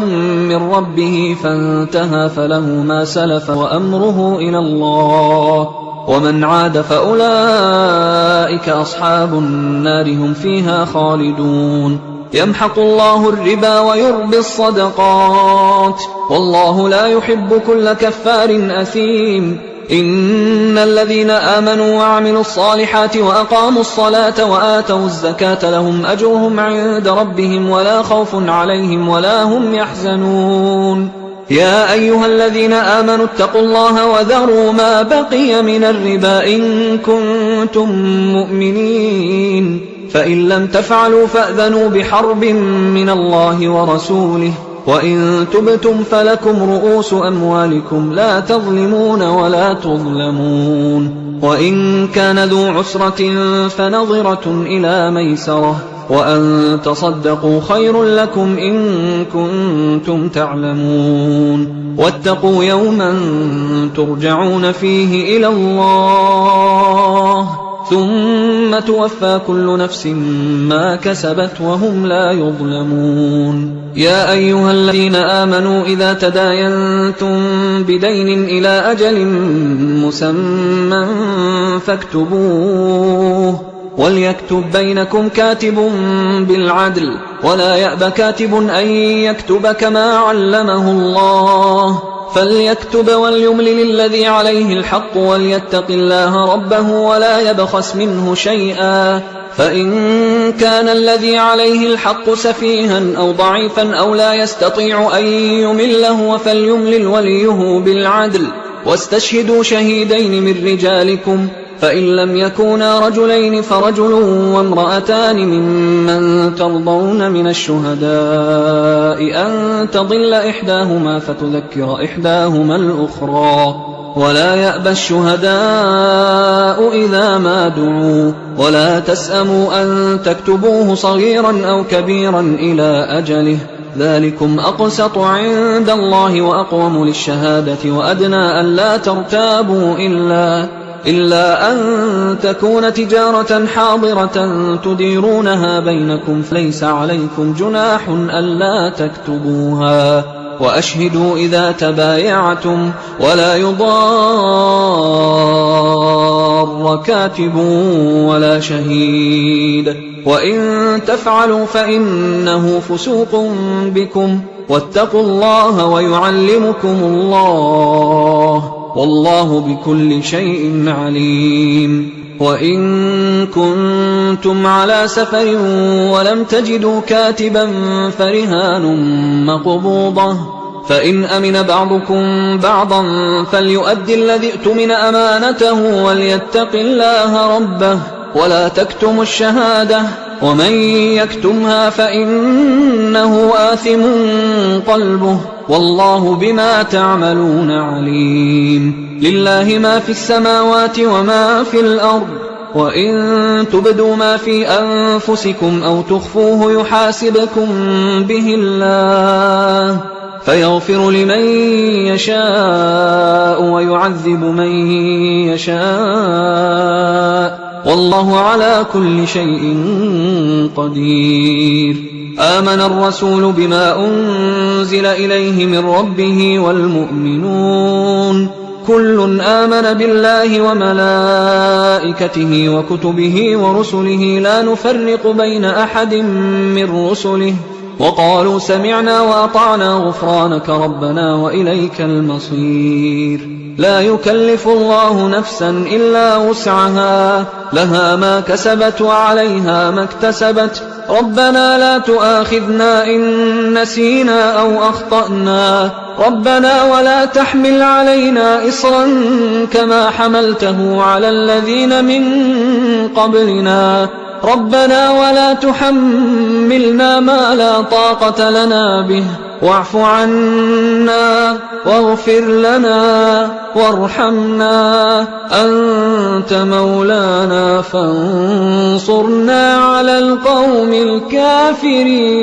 من ربه فانتهى فله ما سلف وأمره إلى الله ومن عاد فأولئك أصحاب النار هم فيها خالدون يمحق الله الربا ويربي الصدقات والله لا يحب كل كفار أثيم إن الذين آمنوا وعملوا الصالحات وأقاموا الصلاة وآتوا الزكاة لهم أجرهم عند ربهم ولا خوف عليهم ولا هم يحزنون يا أيها الذين آمنوا اتقوا الله وذروا ما بقي من الربا إن كنتم مؤمنين فإن لم تفعلوا فأذنوا بحرب من الله ورسوله وإن تبتم فلكم رؤوس أموالكم لا تظلمون ولا تظلمون وإن كان ذو عسرة فنظرة إلى ميسرة وأن تصدقوا خير لكم إن كنتم تعلمون واتقوا يوما ترجعون فيه إلى الله ثم توفى كل نفس ما كسبت وهم لا يظلمون يا أيها الذين آمنوا إذا تداينتم بدين إلى أجل مسمى فاكتبوه وليكتب بينكم كاتب بالعدل ولا يأب كاتب أن يكتب كما علمه الله فليكتب وليملل الذي عليه الحق وليتق الله ربه ولا يبخس منه شيئا فإن كان الذي عليه الحق سفيها أو ضعيفا أو لا يستطيع أن يمله فليملل وليه بالعدل واستشهدوا شهيدين من رجالكم فإن لم يكونا رجلين فرجل وامرأتان ممن ترضون من الشهداء أن تضل إحداهما فتذكر إحداهما الأخرى ولا يأبى الشهداء إذا ما دعوا ولا تسأموا أن تكتبوه صغيرا أو كبيرا إلى أجله ذلكم أقسط عند الله وأقوم للشهادة وأدنى أن لا ترتابوا إلا أن تكون تجارة حاضرة تديرونها بينكم فليس عليكم جناح ألا تكتبوها وأشهدوا إذا تبايعتم ولا يضار كاتب ولا شهيد وإن تفعلوا فإنه فسوق بكم واتقوا الله ويعلمكم الله والله بكل شيء عليم وإن كنتم على سفر ولم تجدوا كاتبا فرهان مقبوضة فإن أمن بعضكم بعضا فليؤدي الذي ائتمن أمانته وليتق الله ربه ولا تكتموا الشهادة ومن يكتمها فإنه آثم قلبه والله بما تعملون عليم لله ما في السماوات وما في الأرض وإن تبدوا ما في أنفسكم أو تخفوه يحاسبكم به الله فيغفر لمن يشاء ويعذب من يشاء والله على كل شيء قدير آمن الرسول بما أنزل إليه من ربه والمؤمنون كل آمن بالله وملائكته وكتبه ورسله لا نفرق بين أحد من رسله وقالوا سمعنا وأطعنا غفرانك ربنا وإليك المصير لا يكلف الله نفسا إلا وسعها لها ما كسبت وعليها ما اكتسبت ربنا لا تؤاخذنا إن نسينا أو أخطأنا ربنا ولا تحمل علينا إصرا كما حملته على الذين من قبلنا ربنا ولا تحملنا ما لا طاقة لنا به واعف عنا واغفر لنا وارحمنا أنت مولانا فانصرنا على القوم الكافرين